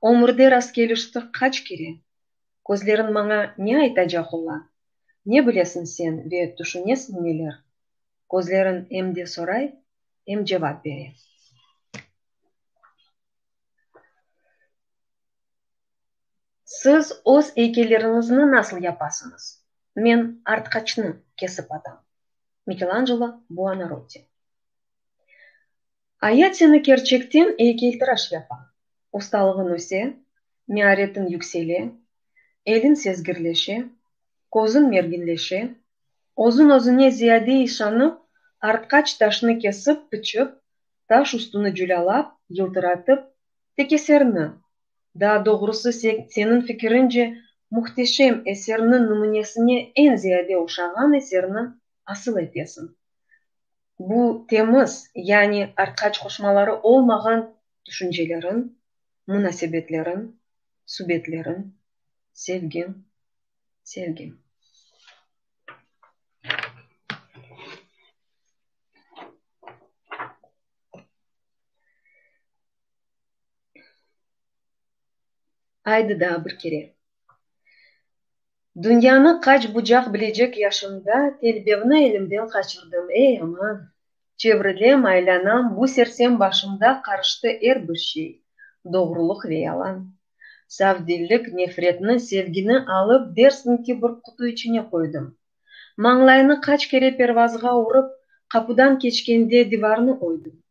Ömürde rastkeliştik qaç kere, közleriñ maña ne aytacaq ola, ne bilesiñ sen ve tüşünesiñ neler, közleriñ em de soray, em cevap bere. Siz öz eykelleriñizni nasıl yapasıñız? Men artqaçnı kesip atam. Michelangelo Buonarroti. Ayat seni kerçekten eykeltıraş yapa. Ustalığıñ öse, mearetiñ yüksele, eliñ sezgirleşe, közüñ merginleşe, özüñ-özüñe ziyade işanıp, artqaç taşnı kesip, pıçıp, taş üstüni culâlap, yıltıratıp, tek eserni, daa doğrusı seniñ fikiriñce mühteşem eserniñ nümünesine eñ ziyade oşağan eserni asıl etesiñ. Bu temiz, yani artqaç qoşmaları olmağan tüşünceleriñ, munasebetleriñ, subetleriñ, sevgiñ, sevgiñ. Aydı daa bir kere. Dünyanı qaç bucaq bilecek yaşımda telbevni elimden qaçırdım, ey, aman! Çevrilem, aylanam, bu sersem başımda qarıştı er bir şey, doğrulıq ve yalan. Safdillik, nefretni, sevgini alıp, dersiñ ki, bir qutu içine qoydım. Mañlaynı qaç kere pervazğa urıp, qapudan keçkende divarnı oydım.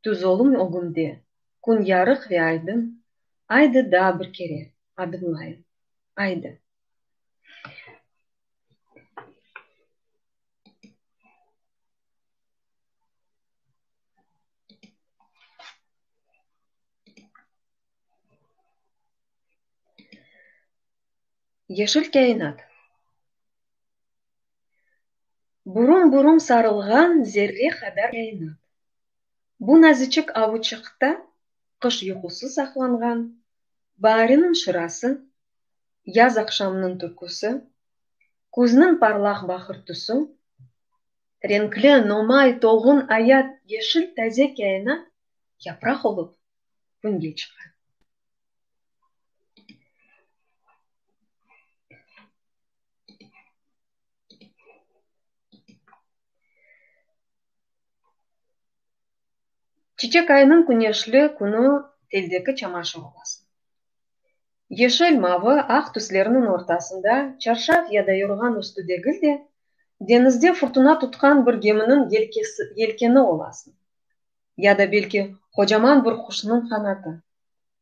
Tüz olum ögümde, kün yarıq ve aydın, aydı daa bir kere adımlayım, aydı. Yeşil kâinat. Burum-burum sarılğan zerre qadar kâinat. Bu naziçik avuçıqta qış yuqusı saqlanğan, baariniñ şırası, yaz aqşamnıñ türküsi, küzniñ parlaq baqır tüsü, renkli, nomay, tolğun ayat, yeşil taze kâinat yapraq olıp künge çıqa. Çiçek ayınıñ küneşli künü teldeki çamaşır olasıñ. Yeşil, mavı, aq tüslerniñ ortasında çarşaf ya da yorğan üstü degil de, deñizde furtuna tutqan bir geminiñ yelkeni olasıñ. Ya da belki qocaman bir quşnıñ qanatı.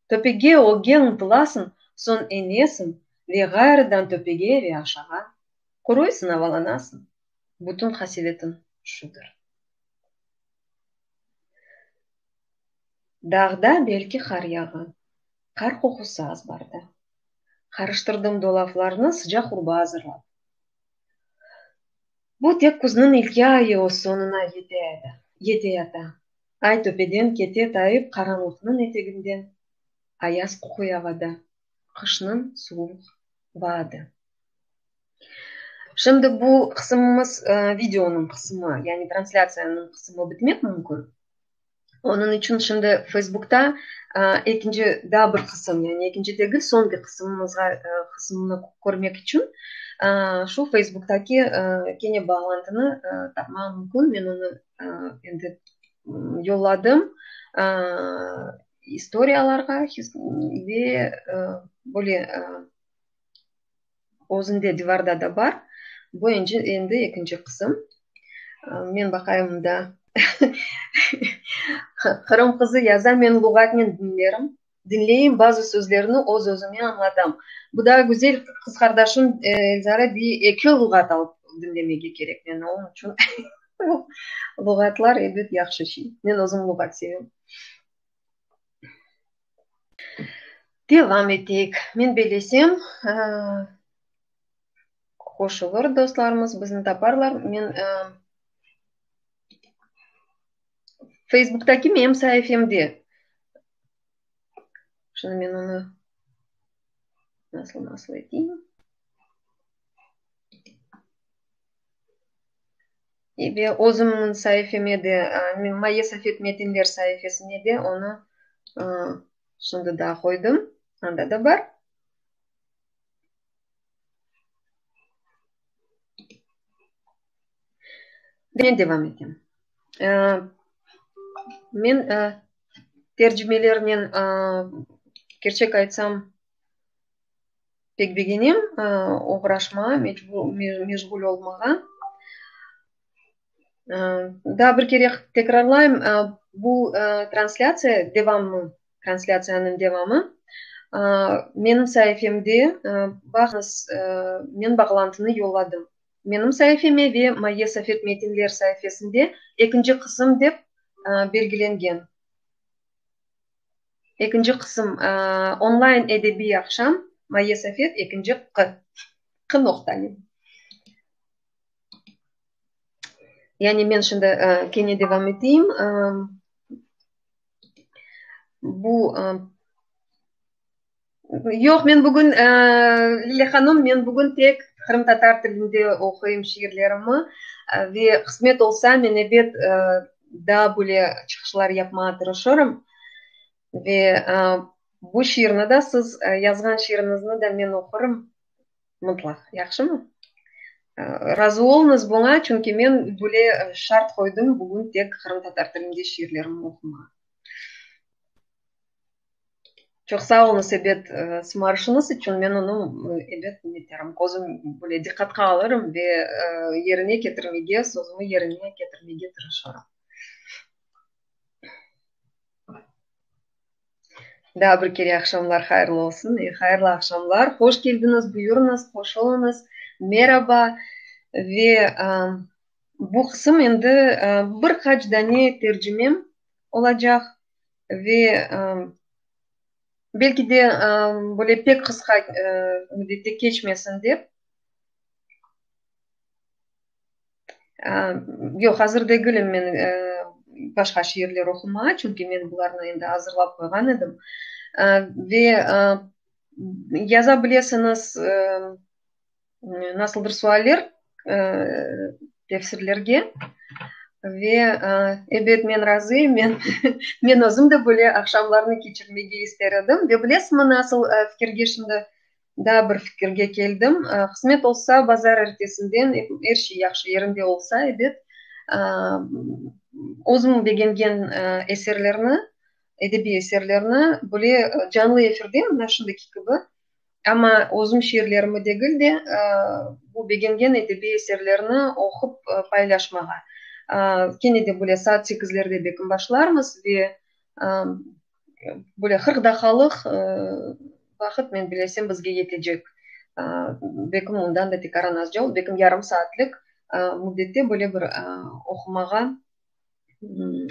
Töpege, ögge ıntılasıñ, soñ enesiñ ve ğayrıdan töpege ve aşağa. Quruysıñ, avalanasıñ. Bütün qasevetiñ şudır. Dağda belki qar yağa, qar qoqusı azbarda. Qarıştırdım dolaflarnı sıcaq urba azırlap. Bu tek küzniñ ilki ayı öz soñuna yete yata. Ay töpeden kete tayıp qaranlıqnıñ eteginden, ayaz qoquy avada, qışnıñ suvuq vaadi. Şimdi bu qısımımız videonıñ qısımı, yani translâtsiyanıñ qısımı bitmek mümkün. Onıñ içün şimdi Facebookta ekinci daa bir qısım, yani ekinci degil, soñki qısımımızğa qısımını körmek içün. Şu Facebooktaki kene bağlantını tapmaq mümkün. Men onı endi yolladım istoriyalarğa ve böyle özünde divarda da bar. Bu endi ekinci qısım. Men baqayım mında. Qırım qızı yaza, men luğatnen diñlerim. Diñleyim, bazı sözlerni öz-özüme añlatam. Bu daa güzel, qız qardaşım Elzara dey, eki luğat alıp diñlemege kerek. Men onıñ içün luğatlar, ebet, yahşı şey. Men özüm luğat sevem. Devam eteyik. Men bellesem, qoşulır dostlarımız, bizni taparlar. Men Facebooktaki menim saifemde. Şimdi men onı nasıl nasıl eteyim? Ve özümniñ saifeme de, Maye Safet Metinler saifesine de onı şimdi daa qoydım. Anda da bar. Men devam etem. Men tercimelernen, kerçek aytsam, pek begenem oğraşmağa, meşğul olmağa. Daa bir kere tekrarlayım, bu translâtsiya devamı, translâtsiyanıñ devamı menim saifemde, baqıñız, men bağlantını yolladım. Menim saifeme ve Maye Safet Metinler saifesinde ekinci qısım dep belgilengen. Ekinci qısım, Online edebiy aqşam, Maye Safet, ekinci q. Q noqtanen. Yani men şimdi kene devam eteyim. Bu Yoq, men bugün, Lilâ hanım, men bugün tek qırımtatar tilinde oquyım şiirlerimi ve qısmet olsa, men ebet daa böyle çıqışlar yapmağa tırışırım. Ve bu şiirni da siz yazğan şiiriñizni da men oqurım mıtlaq, yahşımı? Razı oluñız buña, çünki men böyle şart qoydım, bugün tek qırımtatar tilinde şiirlerimi oqumağa. Çoq sağ oluñız, ebet, sımarışıñız içün. Men onı, ebet, neterim, közüm böyle diqqatqa alırım ve yerine ketirmege, sözümi yerine ketirmege tırışırım. Daa bir kere aqşamlar hayırlı olsun. Hayırlı aqşamlar. Hoş keldiñiz, buyurıñız, qoşulıñız. Meraba. Ve bu qısım endi bir qaç dane tercimem olacaq. Ve belki de böyle pek qısqa müddette keçmesin dep. Yoq, azır degilim men başqa şiirler oqumağa, çünki men bularnı endi azırlap qoyğan edim. Ve yaza bilesiñiz nasıldır sualler tefsirlerge ve ebet men razıyım, men men özüm de böyle aqşamlarnı keçirmege ister edim. Ve bilesizmi nasıl fikirge şimdi daa bir fikirge keldim, qısmet olsa bazar ertesinden er şey yahşı yerinde olsa ebet özüm begengen eserlerni, edebiy eserlerni böyle canlı efirde mına şimdiki kibi Amma özüm şiirlerimi degil de, bu begengen edebiy eserlerni oqup paylaşmağa. Kene de böyle saat sekizlerde bekim başlarmız ve böyle 40 daqqalıq vaqıt, men bilesem, bizge yetecek. Bekim ondan da tekaran azca olur, bekim yarım saatlik müddette böyle bir oqumağa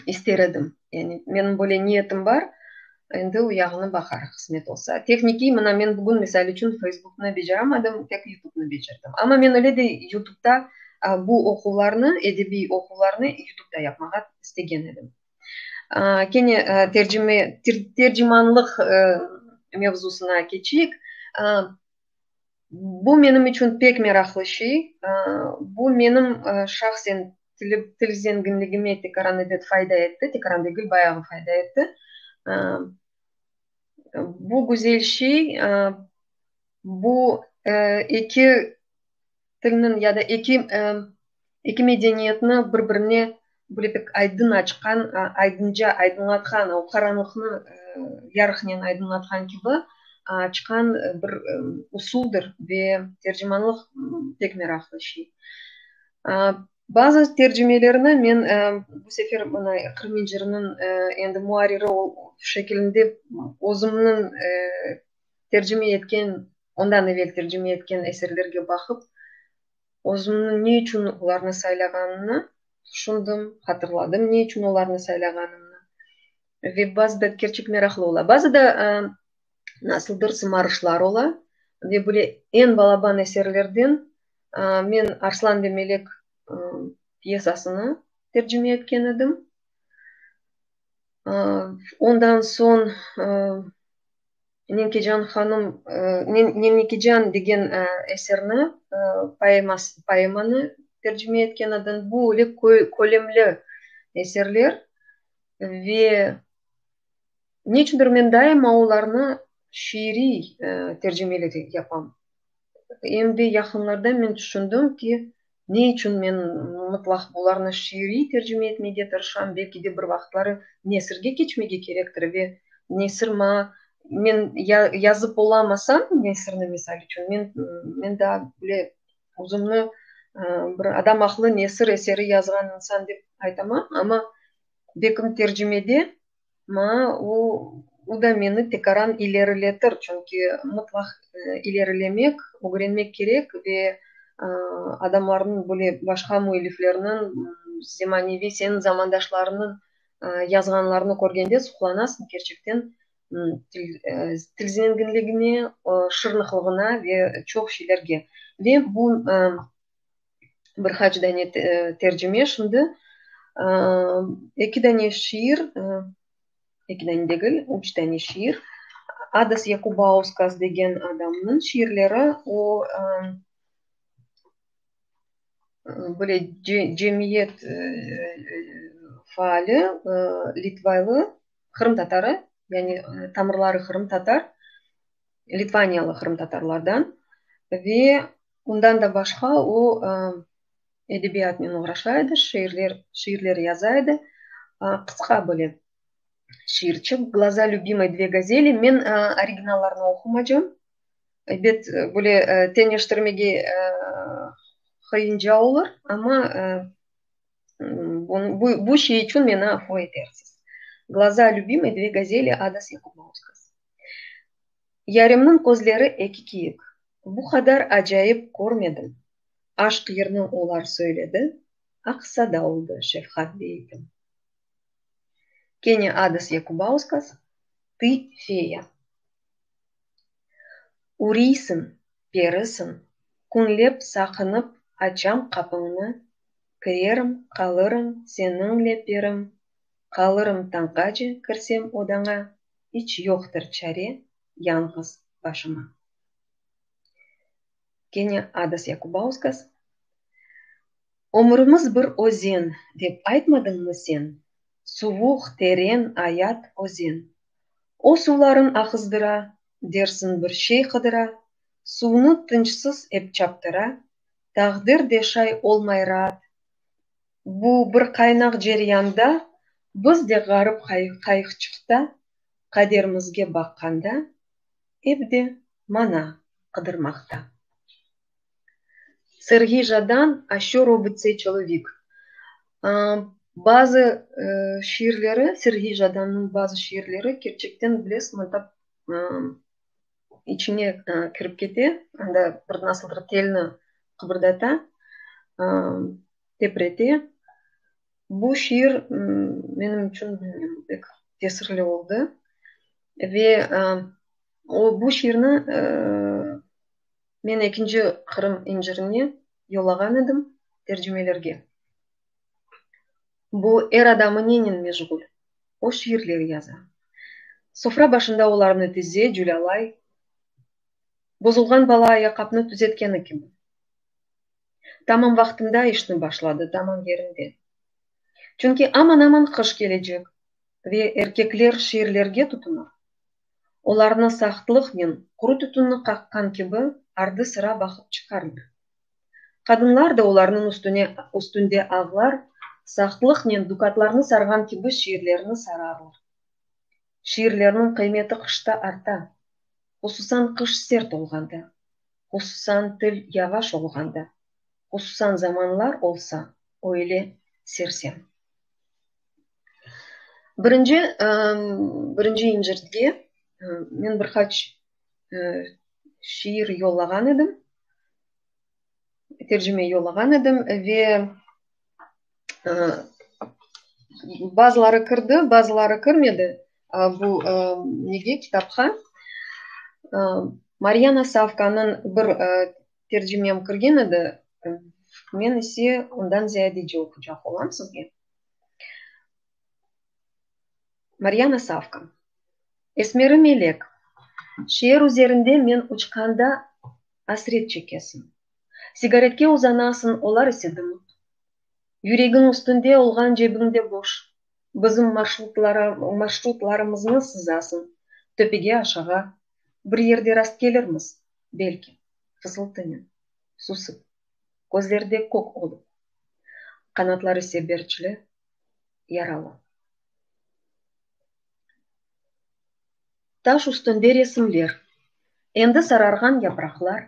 ister edim. Yani menim böyle niyetim bar, endi o yağını baqarıq, qısmet olsa. Tehnikiy, mına men bugün, misal içün, Facebooknı beceramadım, tek YouTubnı becerdim. Amma men öyle de YouTubda bu oquvlarnı, edebiy oquvlarnı YouTubda yapmağa istegen edim. Kene tercime, tercimanlıq mevzusına keçeyik. Bu menim içün pek meraqlı şey. Bu menim şahsen til zenginligime tekaran ebet fayda etti, tekaran degil, bayağı fayda etti. Bu güzel şey, bu eki. tilniñ ya da eki eki medeniyetni bir-birine böyle pek aydın açqan, aydınca aydınlatqan, o qaranlıqnı yarıqnen aydınlatqan kibi açqan bir usuldır ve tercimanlıq pek meraqlı şey. Bazı tercimelerni men bu sefer mına Qırım inciriniñ endi muarriri şekilinde özümniñ tercime etken, ondan evel tercime etken eserlerge baqıp, özümniñ ne içün olarnı saylağanını tüşündim, hatırladım ne içün olarnı saylağanımnı. Ve bazıda kerçek meraqlı ola. Bazıda nasıldır sımarışlar ola ve böyle eñ balaban eserlerden men Arslan ve Melek pyesasını tercime etken edim. Ondan soñ Nenkecan hanım, Nenkecan degen eserni, poemanı tercime etken edim. Bu öyle kölemli eserler ve ne içündir men daima olarnı şiiriy tercimeler yapam. Em de yaqınlarda men tüşündim ki, ne içün men mıtlaq bularnı şiiriy tercime etmege tırışam, belki de bir vaqıtları nesirge keçmege kerektir ve nesir maña, men yazıp olamasam nesirni, misal içün, men, men daa bile özümni bir adam aqlı nesir eseri yazğan insan dep aytamam, amma bekim tercimede Maña o, o da meni tekaran ileriletir, çünki mıtlaq ilerilemek, ögrenmek kerek ve adamlarnıñ, böyle başqa müelliflerniñ, zemaneviy, seniñ zamandaşlarınıñ yazğanlarını körgende suqlanasıñ, kerçekten til, til zenginligine, şırnıqlığına ve çoq şeylerge. Ve bu bir qaç dane tercime şimdi, eki dane şiir, eki dane degil, üç dane şiir, Adas Yakubauskas degen adamnıñ şiirleri, o, böyle cemiyet faali, litvaylı, qırımtatarı, yani tamırları qırımtatar, litvaniyalı qırımtatarlardan ve Ondan da başqa o, edebiyatnen oğraşa edi, şiirler, şiirler yaza edi. Qısqa böyle şiirçik, Glaza lübimoy dve gazeli. Men originallarnı oqumacam. Ebet, böyle teñeştirmege qıyınca olur, amma bu, bu şey içün meni afu etersiz. Glaza lübimoy dve gazeli Adas Yakubauskas. Yarimniñ közleri eki kiyik. Bu qadar acayip körmedim. Aşq yırnı olar söyledi, Aq-sada oldı şefqat beyitim. Kene Adas Yakubauskas, Tı feya. Üriysiñ, perisiñ, künlep saqınıp açam qapıñnı, Kirerim, qalırım seniñle perim, qalırım tañğace kirsem odaña, İç yoqtır çare yañğız başıma. Kene Adas Yakubauskas, Ömürimiz bir özen, dep aytmadıñmı sen? Suvuq, teren ayat özen. O suvların aqızdıra, dersiñ bir şey qıdıra, Suvnı tınçsız ep çaptıra, taqdir de şay olmay raat. Bu bir qaynaq ceryanda biz de ğarip qayıqçıqta qaderimizge baqqanda ep de mana qıdırmaqta. Serğiy Jadan A şço robıt tsey çelovik? Bazı şiirleri, Serğiy Jadannıñ bazı şiirleri kerçekten bilesiñmi, tap içiñe kirip kete, anda bir nasıldır telni qıbırdata. Teprete. Bu şiir menim içün, bilmem, pek tesirli oldı. Ve o, bu şiirni men ekinci Qırım incirine yollağan edim tercimelerge. Bu er adamı nenen meşğul? O şiirler yaza. Sofra başında olarnı tize, culâlay. Bozulğan bala ayaqqapnı tüzetkeni kibi. Tamam vaqtında işni başladı, tamam yerinde. Çünki aman-aman qış kelecek ve erkekler şiirlerge tutunır. Olarnı saqtlıqnen, quru tütünni qaqqan kibi, ardı-sıra baqıp çıqarlar. Qadınlar da olarnıñ üstüne, üstünde ağlar, saqtlıqnen dukatlarnı sarğan kibi şiirlerni sararlar. Şiirlerniñ qıymeti qışta arta, hususan qış sert olğanda, hususan til yavaş olğanda, hususan zamanlar olsa öyle sersem. Birinci, birinci incirge men bir qaç şiir yollağan edim, tercime yollağan edim ve bazıları kirdi, bazıları kirmedi bu nege, kitapqa. Maryana Savkanıñ bir tercimem kirgen edi, men ise ondan ziyadece oqucaq olam sizge. Maryana Savka. Esmeri melek, şeer üzerinde men uçqanda asret çekesiñ. Sigaretke uzanasıñ, olar ise dımıq. Yüregiñ üstünde olğan cebiñ de boş. Bizim marşrutlarımıznı sızasıñ, töpege, aşağa. Bir yerde rastkelirmiz, belki, fısıltınen, susıp, közlerde kök olıp. Qanatlar ise berçli, yaralı. Taş üstünde resimler, endi sararğan yapraqlar,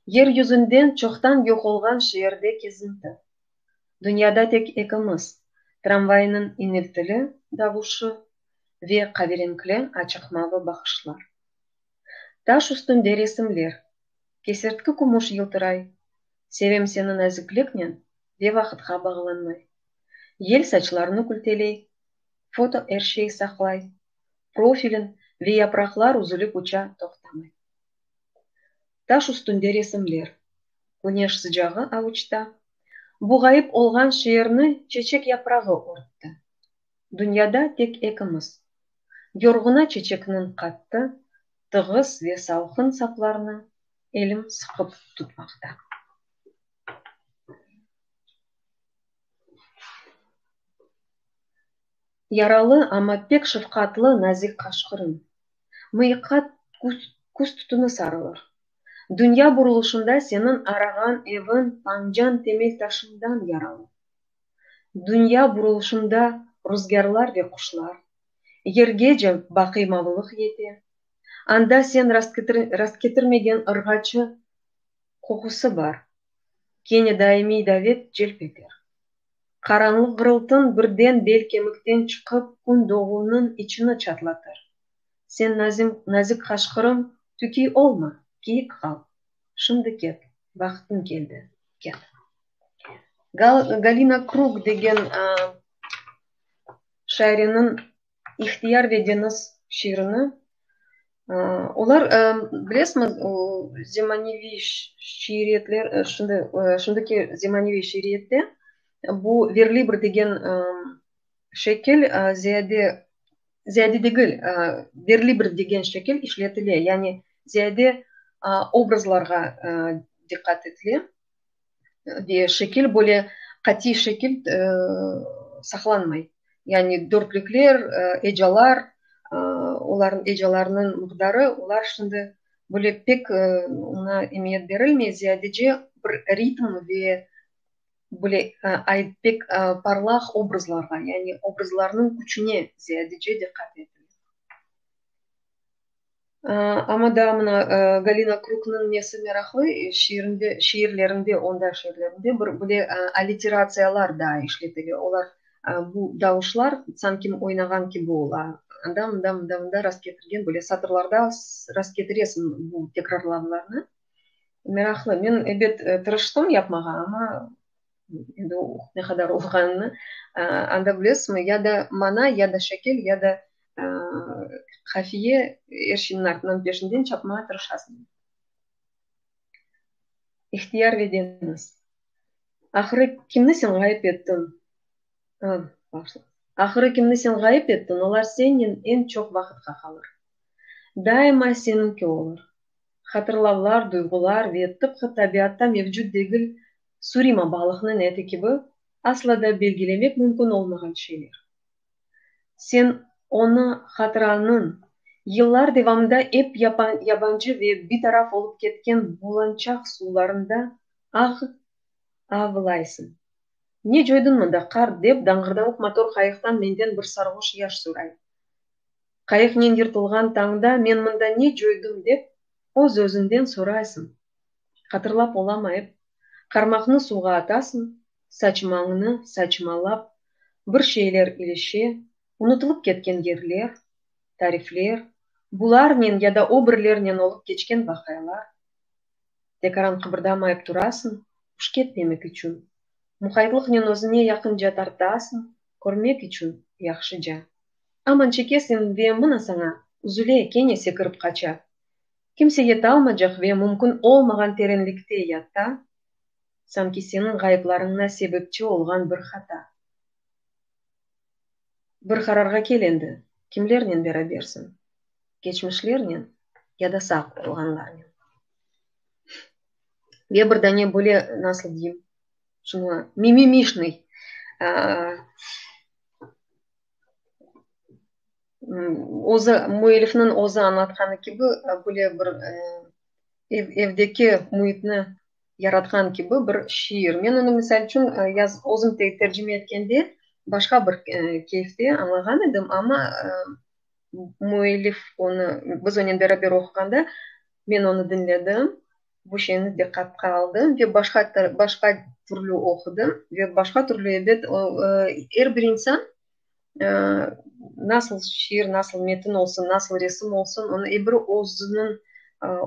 yer yüzünden çoqtan yoq olğan şeerde kezinti. Dünyada tek ekimiz, tramvaynıñ iñiltili davuşı ve qaverenkli açıq-mavı baqışlar. Taş üstünde resimler, kesertki kümüş yıltıray, sevem seni nazikliknen ve vaqıtqa bağlanmay. Yel saçlarını külteley, foto er şey saqlay, profiliñ ve yapraqlar üzülip uça toqtamay. Taş üstünde resimler, küneş sıcağı avuçta, bu ğayıp olğan şeerni çeçek yaprağı örtti. Dünyada tek ekimiz. Yorğuna çeçekniñ qattı, tığız ve salqın saplarını elim sıqıp tutmaqta. Yaralı, amma pek şefqatlı nazik qaşqırım. Mıyıqqa küz tütüni sarılır. Dünya burulışında seniñ arağan eviñ pancan temel taşından yaralı. Dünya burulışında ruzgârlar ve quşlar, Yergece baqiy mavılıq yete. Anda sen rastketirmegen ırğaçı qoqusı bar, Kene daimiy davet celp eter. Qaranlıq ğırıltıñ birden bel kemikten çıqıp kün doğuvnıñ içini çatlatır. Sen nazik qaşqırım, tükiy olma, kiyik qal. Şimdi ket, vaqtıñ keldi, ket. Galina Krug degen şaireniñ İhtiyar ve deñiz şiirini, olar, bilesiñiz, zemaneviy şiiriyetler, şimdi, şimdiki zemaneviy şiiriyette bu verlibr degen şekil ziyade, ziyade degil, verlibr degen şekil işletile, yani ziyade obrazlarğa diqqat etile. Ve şekil böyle qatiy şekil saqlanmay. Yani dörtlükler, ecalar, olarnıñ ecalarnıñ miqdarı, olar şimdi böyle pek oña emiyet berilmey, ziyadece bir ritm ve böyle pek parlaq obrazlarğa, yani obrazlarnıñ küçüne ziyadece diqqat etile. Amma daa mına Galina Kruknıñ nesi meraqlı, şiirinde, şiirlerinde, onda şiirlerinde bir bile alliteratsiyalar daa işletile. Olar, bu davuşlar sanki oynağan kibi ola. Anda, mında, mında, mında rastketirgen, böyle satırlarda rastketiresiñ bu tekrarlavlarnı. Meraqlı. Men, ebet, tırıştım yapmağa, amma endi ne qadar olğanını, anda bilesizmi, ya da mana, ya da şekil, ya da qafiye, er şeyniñ artından, peşinden çapmağa tırışasıñ. İhtiyar ve deñiz. Ahırı kimni sen ğayıp ettiñ? Bağışla. Ahırı kimni sen ğayıp ettiñ, olar sennen eñ çoq vaqıtqa qalır. Daima seniñki olur. Hatırlavlar, duyğular ve tıpqı tabiatta mevcut degil surima balıqnıñ eti kibi asla da belgilemek mümkün olmağan şeyler. Sen onı hatıranıñ, yıllar devamında ep yabancı ve bitaraf olıp ketken bulançaq suvlarında ağ. Ağlaysıñ. Ne coydıñ mında, qart, dep dañğırdavuq motor qayıqtan menden bir sarğoş yaş soray. Qayıqnen yırtılğan tañda men mında ne coydım dep, öz-özüñden soraysıñ. Hatırlap olamayıp, qarmaqnı suvğa atasıñ, saçmañnı saçmalap, bir şeyler ilişe, unutılıp ketken yerler, tarifler, bularnen ya da o birlernen olıp keçken vaqialar. Tekaran qıbırdamayıp turasıñ, uş ketmemek içün. Muqaytlıqnen özüne yaqınca tartasıñ, körmek içün yahşıca. Aman çekesiñ ve mına saña, üzüle, kene sekirip qaça. Kimse yetalmacaq ve mümkün olmağan terenlikte yata, sanki seniñ ğayıplarıñna sebepçi olğan bir hata. Bir qararğa kel endi, kimlernen berabersiñ, keçmişlernen ya da sağ olğanlarnen? Ve bir dane böyle, nasıl deyim, şunı, mimimişnıy, özü, müellifniñ özü añlatqanı kibi, böyle bir ev, evdeki müitni yaratqan kibi bir şiir. Men onı, misal içün, yaz, özüm tercime etkende başqa bir keyfte añlağan edim, amma müellif onı, biz onen beraber oquğanda, men onı diñledim, bu şeyni diqqatqa aldım ve başqa, başqa türlü oqudım ve başqa türlü, ebet, er bir insan nasıl şiir, nasıl metin olsun, nasıl resim olsun, onı er biri özüniñ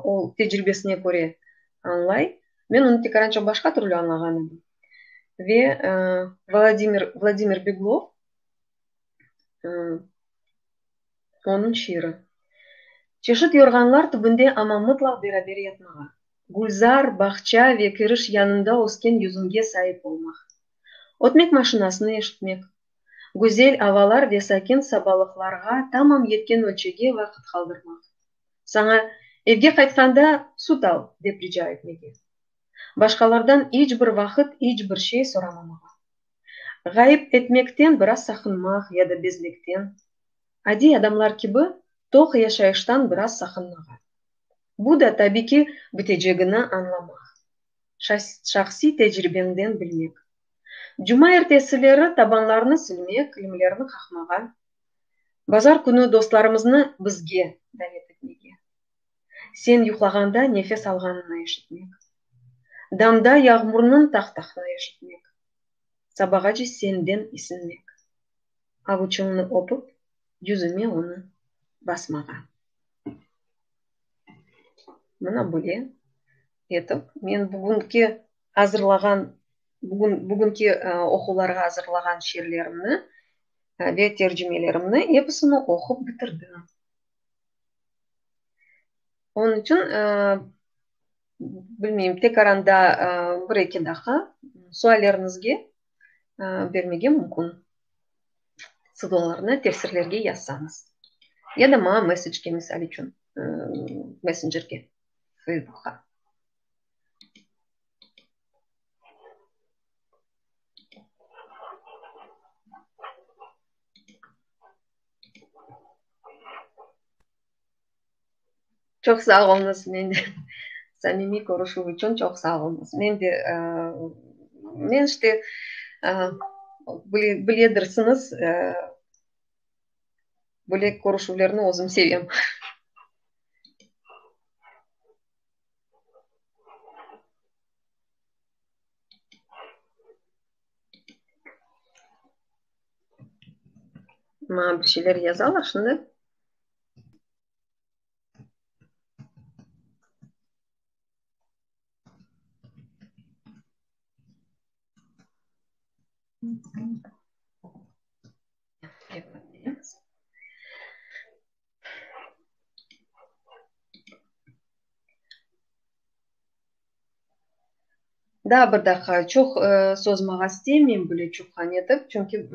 o tecribesine köre añlay. Men onı tekaranca başqa türlü añlağan edim. Ve Vladimir, Vladimir Beglov onıñ şiiri. Çeşit yorğanlar tübünde amma mıtlaq beraber yatmağa. Gülzar, bağça ve kiriş yanında ösken yüzümge saip olmaq. Ötmek maşinasını eşitmek. Güzel avalar ve sakin sabalıqlarğa tamam yetken ölçege vaqıt qaldırmaq. Saña, evge qaytqanda, süt al, dep rica etmege. Başqalardan iç bir vaqıt iç bir şey soramamağa. Ğayıp etmekten biraz saqınmaq ya da bezmekten. Adiy adamlar kibi, toq yaşayıştan biraz saqınmağa. Bu da, tabi ki, bitecegini añlamaq. Şahsiy tecribeñden bilmek. Cuma ertesileri tabanlarnı silmek, kilimlerni qaqmağa. Bazar künü dostlarımıznı bizge davet etmege. Sen yuqlağanda nefes alğanını eşitmek. Damda yağmurnıñ taq-taqını eşitmek. Sabağace senden isinmek. Avuçıñnı öpüp, yüzüme onı basmağa. Mına böyle etip, men bugünki azırlağan, bugün, bugünki oquvlarğa azırlağan şiirlerimni ve tercimelerimni episini oqup bitirdim. Onıñ içün, bilmeyim, tekaran da bir-eki daqqa sualleriñizge bermege mümkün. Siz olarnı tefsirlerge yazsañız. Ya da maña messecge, misal içün, messencerge, Facebookqa. Çoq sağ oluñız, men de samimiy körüşüv içün çoq sağ oluñız. Men de, men işte, biledirsiñiz, böyle körüşüvlerni özüm sevem. Maña bir şeyler yazalar şimdi. Daa bir daqqa, çoq sozmağa istemeyim böyle çoqqa netip, çünki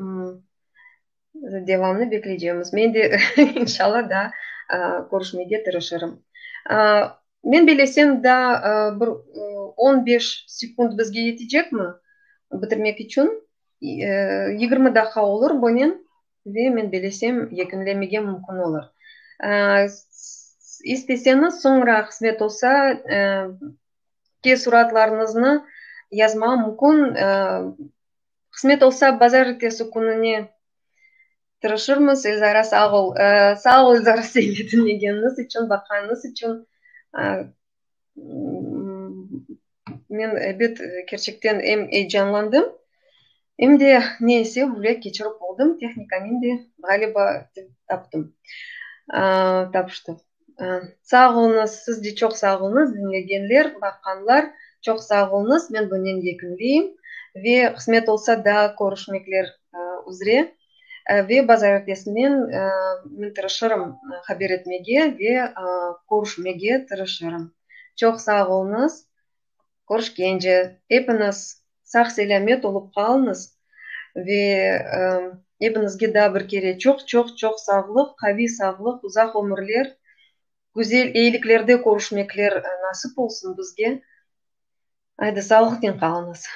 devamnı bekleycemiz. Men de, inşallah, daa körüşmege tırışırım. Men bellesem, daa bir on beş sekund bizge yetecekmi bitirmek içün? 20 daqqa olur bunen ve men bellesem, yekünlemege mümkün olur. İsteseñiz, soñra qısmet olsa, teessuratlarıñıznı. Yazmağa mümkün. Qısmet olsa, bazarertesi kününe tırışırmız. Elzara, sağ ol. Sağ ol, Elzara, sen de diñlegeniñiz içün, baqqanıñız içün. Men, ebet, kerçekten em eyecanlandım, em de ne ise böyle keçirip oldım. Tehnikanen de, ğaliba, taptım, tapıştıq. Sağ oluñız, siz de çoq sağ oluñız, diñlegenler, baqqanlar, çoq sağ oluñız. Men bunen yekünleyim ve qısmet olsa daa körüşmekler üzre ve bazarertesinen men tırışırım haber etmege ve körüşmege tırışırım. Çoq sağ oluñız, körüşkence, epiñiz sağ-selâmet olıp qalıñız ve epiñizge daa bir kere çoq-çoq-çoq sağlıq, qaviy sağlıq, uzaq ömürler, güzel eyiliklerde körüşmekler nasip olsun bizge. Aydı, sağlıqnen qalıñız.